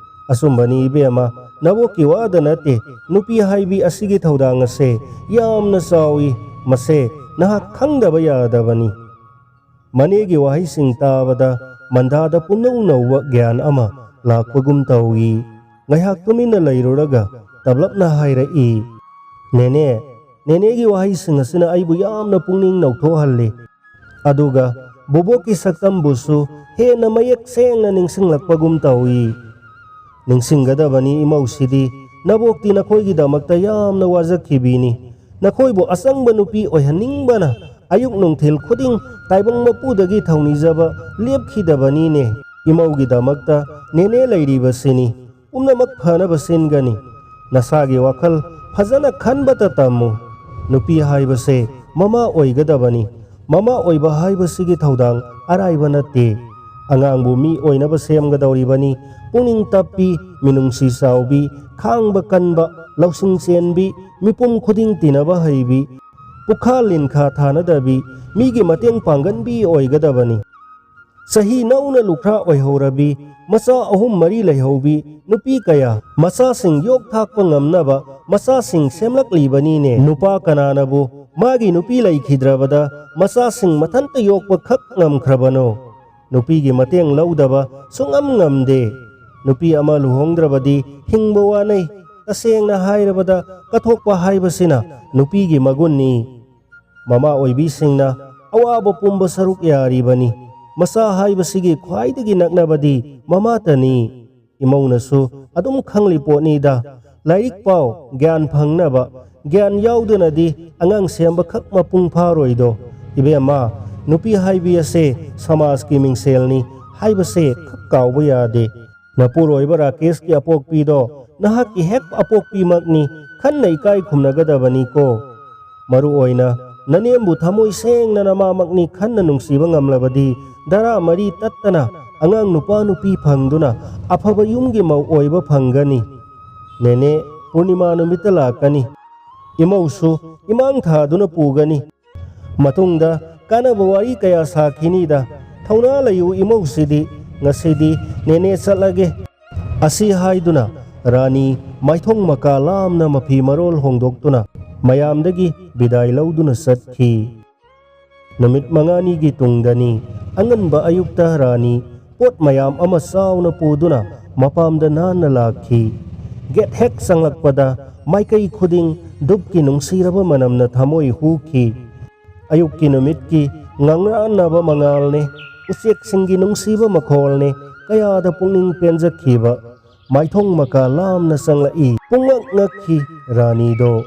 ꯑꯆꯨꯝꯕꯅꯤ ꯏꯕꯦꯝꯃ, ꯅꯕꯣꯛꯀꯤ ꯋꯥꯗ ꯅꯠꯇꯦ, ꯅꯨꯄꯤ ꯍꯥꯏꯕꯤ ꯑꯁꯤꯒꯤ ꯊꯧꯗꯥꯡ ꯑꯁꯦ ꯌꯥꯝꯅ ꯆꯥꯎꯏ꯫ ꯃꯁꯦ ꯅꯍꯥꯛ ꯈꯪꯗꯕ ꯌꯥꯗꯕꯅꯤ꯫" ꯃꯅꯦꯒꯤ ꯋꯥꯍꯩꯁꯤꯡ ꯇꯥꯕꯗ ꯃꯟꯗꯥꯗ ꯄꯨꯡꯅꯧ ꯅꯧꯕ ꯒ꯭ꯌꯥꯟ ꯑꯃ ꯂꯥꯛꯄꯒꯨꯝ ꯇꯧꯏ꯫ ꯉꯥꯏꯍꯥꯛ ꯇꯨꯃꯤꯟꯅ ꯂꯩꯔꯨꯔꯒ ꯇꯞꯂꯞꯅ ꯍꯥꯏꯔꯛꯏ, "ꯅꯦꯅꯦ, ꯅꯦꯅꯦꯒꯤ ꯋꯥꯍꯩꯁꯤꯡ ꯑꯁꯤꯅ ꯑꯩꯕꯨ ꯌꯥꯝꯅ ꯄꯨꯛꯅꯤꯡ ꯅꯧꯊꯣꯛꯍꯜꯂꯤ꯫ ꯑꯗꯨꯒ ꯕꯣꯕꯣꯛꯀꯤ ꯁꯛꯇꯝꯕꯨꯁꯨ ꯍꯦꯟꯅ ꯃꯌꯦꯛ ꯁꯦꯡꯅ ꯅꯤꯡꯁꯤꯡꯂꯛꯄꯒꯨꯝ ꯇꯧꯏ꯫" "ꯅꯤꯡꯁꯤꯡꯒꯗꯕꯅꯤ ꯏꯃꯧꯁꯤꯗꯤ, ꯅꯕꯣꯛꯇꯤ ꯅꯈꯣꯏꯒꯤꯗꯃꯛꯇ ꯌꯥꯝꯅ ꯋꯥꯖꯈꯤꯕꯤꯅꯤ꯫ ꯅꯈꯣꯏꯕꯨ ꯑꯆꯪꯕ ꯅꯨꯄꯤ ꯑꯣꯏꯍꯟꯅꯤꯡꯕꯅ ꯑꯌꯨꯛ ꯅꯨꯡꯊꯤꯜ ꯈꯨꯗꯤꯡ ꯇꯥꯏꯕꯪ ꯃꯄꯨꯗꯒꯤ ꯊꯧꯅꯤꯖꯕ ꯂꯦꯞꯈꯤꯗꯕꯅꯤꯅꯦ꯫ ꯏꯃꯧꯒꯤꯗꯃꯛꯇ ꯅꯦꯅꯦ ꯂꯩꯔꯤꯕꯁꯤꯅꯤ꯫ ꯄꯨꯝꯅꯃꯛ ꯐꯅꯕ ꯁꯤꯟꯒꯅꯤ꯫ ꯅꯁꯥꯒꯤ ꯋꯥꯈꯜ ꯐꯖꯅ ꯈꯟꯕꯇ ꯇꯝꯃꯨ꯫ ꯅꯨꯄꯤ ꯍꯥꯏꯕꯁꯦ ꯃꯃꯥ ꯑꯣꯏꯒꯗꯕꯅꯤ꯫ ꯃꯃꯥ ꯑꯣꯏꯕ ꯍꯥꯏꯕꯁꯤꯒꯤ ꯊꯧꯗꯥꯡ ꯑꯔꯥꯏꯕ ꯅꯠꯇꯦ꯫ ꯑꯉꯥꯡꯕꯨ ꯃꯤ ꯑꯣꯏꯅꯕ ꯁꯦꯝꯒꯗꯧꯔꯤꯕꯅꯤ꯫ ꯄꯨꯛꯅꯤꯡ ꯇꯞꯄꯤ, ꯃꯤꯅꯨꯡꯁꯤ ꯆꯥꯎꯕꯤ, ꯈꯥꯡꯕ ꯀꯟꯕ, ꯂꯧꯁꯤꯡ ꯆꯦꯟꯕꯤ, ꯃꯤꯄꯨꯝ ꯈꯨꯗꯤꯡ ꯇꯤꯟꯅꯕ ꯍꯩꯕꯤ, ꯄꯨꯈꯥ ꯂꯤꯟꯈꯥ ꯊꯥꯅꯗꯕꯤ, ꯃꯤꯒꯤ ꯃꯇꯦꯡ ꯄꯥꯡꯒꯟꯕꯤ ꯑꯣꯏꯒꯗꯕꯅꯤ꯫ ꯆꯍꯤ ꯅꯧꯅ ꯂꯨꯈ꯭ꯔꯥ ꯑꯣꯏꯍꯧꯔꯕꯤ, ꯃꯆꯥ ꯑꯍꯨꯝ ꯃꯔꯤ ꯂꯩꯍꯧꯕꯤ ꯅꯨꯄꯤ ꯀꯌꯥ ꯃꯆꯥꯁꯤꯡ ꯌꯣꯛ ꯊꯥꯛꯄ ꯉꯝꯅꯕ ꯃꯆꯥꯁꯤꯡ ꯁꯦꯝꯂꯛꯂꯤꯕꯅꯤꯅꯦ꯫ ꯅꯨꯄꯥ ꯀꯅꯥꯅꯕꯨ ꯃꯥꯒꯤ ꯅꯨꯄꯤ ꯂꯩꯈꯤꯗ꯭ꯔꯕꯗ ꯃꯆꯥꯁꯤꯡ ꯃꯊꯟꯇ ꯌꯣꯛꯄ ꯈꯛ ꯉꯝꯈ꯭ꯔꯕꯅꯣ? ꯅꯨꯄꯤꯒꯤ ꯃꯇꯦꯡ ꯂꯧꯗꯕ ꯁꯨꯡꯉꯝ ꯉꯝꯗꯦ꯫ ꯅꯨꯄꯤ ꯑꯃ ꯂꯨꯍꯣꯡꯗ꯭ꯔꯕꯗꯤ ꯍꯤꯡꯕ ꯋꯥꯅꯩ꯫ ꯇꯁꯦꯡꯅ ꯍꯥꯏꯔꯕꯗ, ꯀꯠꯊꯣꯛꯄ ꯍꯥꯏꯕꯁꯤꯅ ꯅꯨꯄꯤꯒꯤ ꯃꯒꯨꯟꯅꯤ꯫ ꯃꯃꯥ ꯑꯣꯏꯕꯤꯁꯤꯡꯅ ꯑꯋꯥꯕ ꯄꯨꯝꯕ ꯁꯔꯨꯛ ꯌꯥꯔꯤꯕꯅꯤ꯫ ꯃꯆꯥ ꯍꯥꯏꯕꯁꯤꯒꯤ ꯈ꯭ꯋꯥꯏꯗꯒꯤ ꯅꯛꯅꯕꯗꯤ ꯃꯃꯥꯇꯅꯤ꯫ ꯏꯃꯧꯅꯁꯨ ꯑꯗꯨꯝ ꯈꯪꯂꯤ ꯄꯣꯠꯅꯤꯗ꯫ ꯂꯥꯏꯔꯤꯛ ꯄꯥꯎ, ꯒ꯭ꯌꯥꯟ ꯐꯪꯅꯕ꯫ ꯒ꯭ꯌꯥꯟ ꯌꯥꯎꯗꯅꯗꯤ ꯑꯉꯥꯡ ꯁꯦꯝꯕꯈꯛ ꯃꯄꯨꯡ ꯐꯥꯔꯣꯏꯗꯣ꯫ ꯏꯕꯦꯝꯃ, ꯅꯨꯄꯤ ꯍꯥꯏꯕꯤ ꯑꯁꯦ ꯁꯃꯥꯖꯀꯤ ꯃꯤꯡꯁꯦꯜꯅꯤ ꯍꯥꯏꯕꯁꯦ ꯈꯛ ꯀꯥꯎꯕ ꯌꯥꯗꯦ꯫ ꯃꯄꯨꯔꯣꯏꯕ ꯔꯥꯀꯦꯁꯀꯤ ꯑꯄꯣꯛꯄꯤꯗꯣ ꯅꯍꯥꯛꯀꯤ ꯍꯦꯛ ꯑꯄꯣꯛꯄꯤꯃꯛꯅꯤ, ꯈꯟꯅ ꯏꯀꯥꯏ ꯈꯨꯝꯅꯒꯗꯕꯅꯤꯀꯣ꯫ ꯃꯔꯨ ꯑꯣꯏꯅ ꯅꯅꯦꯝꯕꯨ ꯊꯃꯣꯏ ꯁꯦꯡꯅ ꯅꯃꯥꯃꯛꯅꯤ ꯈꯟꯅ ꯅꯨꯡꯁꯤꯕ ꯉꯝꯂꯕꯗꯤ, ꯙꯔꯥ ꯃꯔꯤ ꯇꯠꯇꯅ ꯑꯉꯥꯡ ꯅꯨꯄꯥ ꯅꯨꯄꯤ ꯐꯪꯗꯨꯅ ꯑꯐꯕ ꯌꯨꯝꯒꯤ ꯃꯧ ꯑꯣꯏꯕ ꯐꯪꯒꯅꯤ꯫ ꯅꯦꯅꯦ ꯄꯨꯔꯅꯤꯃꯥ ꯅꯨꯃꯤꯠꯇ ꯂꯥꯛꯀꯅꯤ꯫ ꯏꯃꯧꯁꯨ ꯏꯃꯥꯡ ꯊꯥꯗꯨꯅ ꯄꯨꯒꯅꯤ꯫ ꯃꯇꯨꯡꯗ ꯀꯥꯟꯅꯕ ꯋꯥꯔꯤ ꯀꯌꯥ ꯁꯥꯈꯤꯅꯤꯗ꯫ ꯊꯧꯅꯥ ꯂꯩꯌꯨ ꯏꯃꯧꯁꯤꯗꯤ, ꯉꯁꯤꯗꯤ ꯅꯦꯅꯦ ꯆꯠꯂꯒꯦ꯫ ꯑꯁꯤ ꯍꯥꯏꯗꯨꯅ ꯔꯥꯅꯤ ꯃꯥꯏꯊꯣꯡ ꯃꯀꯥ ꯂꯥꯝꯅ ꯃꯐꯤ ꯃꯔꯣꯜ ꯍꯣꯡꯗꯣꯛꯇꯨꯅ ꯃꯌꯥꯝꯗꯒꯤ ꯕꯤꯗꯥꯏ ꯂꯧꯗꯨꯅ ꯆꯠꯈꯤ꯫ ꯅꯨꯃꯤꯠ ꯃꯉꯥꯅꯤꯒꯤ ꯇꯨꯡꯗꯅꯤ꯫ ꯑꯉꯟꯕ ꯑꯌꯨꯛꯇ ꯔꯥꯅꯤ ꯄꯣꯠ ꯃꯌꯥꯝ ꯑꯃ ꯆꯥꯎꯅ ꯄꯨꯗꯨꯅ ꯃꯄꯥꯝꯗ ꯅꯥꯟꯅ ꯂꯥꯛꯈꯤ꯫ ꯒꯦꯠ ꯍꯦꯛ ꯆꯪꯂꯛꯄꯗ ꯃꯥꯏꯀꯩ ꯈꯨꯗꯤꯡ ꯙꯨꯞꯀꯤ ꯅꯨꯡꯁꯤꯔꯕ ꯃꯅꯝꯅ ꯊꯃꯣꯏ ꯍꯨꯈꯤ꯫ ꯑꯌꯨꯛꯀꯤ ꯅꯨꯃꯤꯠꯀꯤ ꯉꯥꯡꯔꯥꯟꯅꯕ ꯃꯉꯥꯜꯅꯦ, ꯎꯆꯦꯛꯁꯤꯡꯒꯤ ꯅꯨꯡꯁꯤꯕ ꯃꯈꯣꯜꯅꯦ, ꯀꯌꯥꯗ ꯄꯨꯛꯅꯤꯡ ꯄꯦꯟꯖꯈꯤꯕ꯫ ꯃꯥꯏꯊꯣꯡ ꯃꯀꯥ ꯂꯥꯝꯅ ꯆꯪꯂꯛꯏ꯫ ꯄꯨꯡꯉꯛ ꯉꯛꯈꯤ ꯔꯥꯅꯤꯗꯣ꯫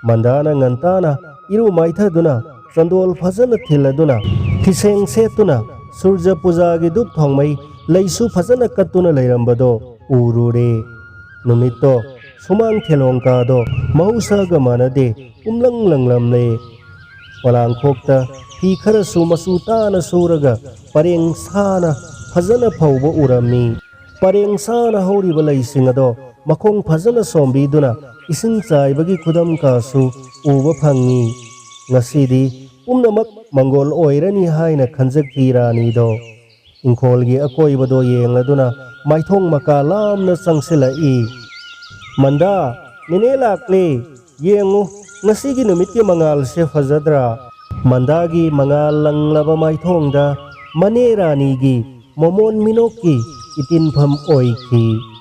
ꯃꯟꯗꯥꯅ ꯉꯟꯇꯥꯅ ꯏꯔꯨ ꯃꯥꯏꯊꯗꯨꯅ, ꯆꯟꯗꯣꯜ ꯐꯖꯅ ꯊꯤꯜꯂꯗꯨꯅ, ꯐꯤꯁꯦꯡ ꯁꯦꯠꯇꯨꯅ, ꯁꯨꯔꯖ ꯄꯨꯖꯥꯒꯤ ꯙꯨꯞ ꯊꯥꯎꯃꯩ ꯂꯩꯁꯨ ꯐꯖꯅ ꯀꯠꯇꯨꯅ ꯂꯩꯔꯝꯕꯗꯣ ꯎꯔꯨꯔꯦ꯫ ꯅꯨꯃꯤꯠꯇꯣ ꯁꯨꯃꯥꯡ ꯊꯦꯂꯣꯡꯀꯥꯗꯣ ꯃꯍꯧꯁꯥꯒ ꯃꯥꯟꯅꯗꯦ, ꯄꯨꯝꯂꯪ ꯂꯪꯂꯝꯂꯦ꯫ ꯄꯣꯂꯥꯡꯈꯣꯛꯇ ꯐꯤ ꯈꯔꯁꯨ ꯃꯆꯨ ꯇꯥꯅ ꯁꯨꯔꯒ ꯄꯔꯦꯡ ꯁꯥꯅ ꯐꯖꯅ ꯐꯧꯕ ꯎꯔꯝꯃꯤ꯫ ꯄꯔꯦꯡ ꯁꯥꯅ ꯍꯧꯔꯤꯕ ꯂꯩꯁꯤꯡ ꯑꯗꯣ ꯃꯈꯣꯡ ꯐꯖꯅ ꯁꯣꯝꯕꯤꯗꯨꯅ ꯏꯁꯤꯡ ꯆꯥꯏꯕꯒꯤ ꯈꯨꯗꯝ ꯀꯥꯁꯨ ꯎꯕ ꯐꯪꯉꯤ꯫ ꯉꯁꯤꯗꯤ ꯄꯨꯝꯅꯃꯛ ꯃꯪꯒꯣꯜ ꯑꯣꯏꯔꯅꯤ ꯍꯥꯏꯅ ꯈꯟꯖꯈꯤ ꯔꯥꯅꯤꯗꯣ꯫ ꯏꯪꯈꯣꯜꯒꯤ ꯑꯀꯣꯏꯕꯗꯣ ꯌꯦꯡꯂꯗꯨꯅ ꯃꯥꯏꯊꯣꯡ ꯃꯀꯥ ꯂꯥꯝꯅ ꯆꯪꯁꯤꯜꯂꯛꯏ꯫ "ꯃꯟꯗꯥ, ꯅꯦꯅꯦ ꯂꯥꯛꯂꯦ꯫ ꯌꯦꯡꯉꯨ, ꯉꯁꯤꯒꯤ ꯅꯨꯃꯤꯠꯀꯤ ꯃꯉꯥꯜꯁꯦ ꯐꯖꯗ꯭ꯔꯥ?" ꯃꯟꯗꯥꯒꯤ ꯃꯉꯥꯜ ꯂꯪꯂꯕ ꯃꯥꯏꯊꯣꯡꯗ ꯃꯅꯦ ꯔꯥꯅꯤꯒꯤ ꯃꯃꯣꯟ ꯃꯤꯅꯣꯛꯀꯤ ꯏꯇꯤꯟꯐꯝ ꯑꯣꯏꯈꯤ꯫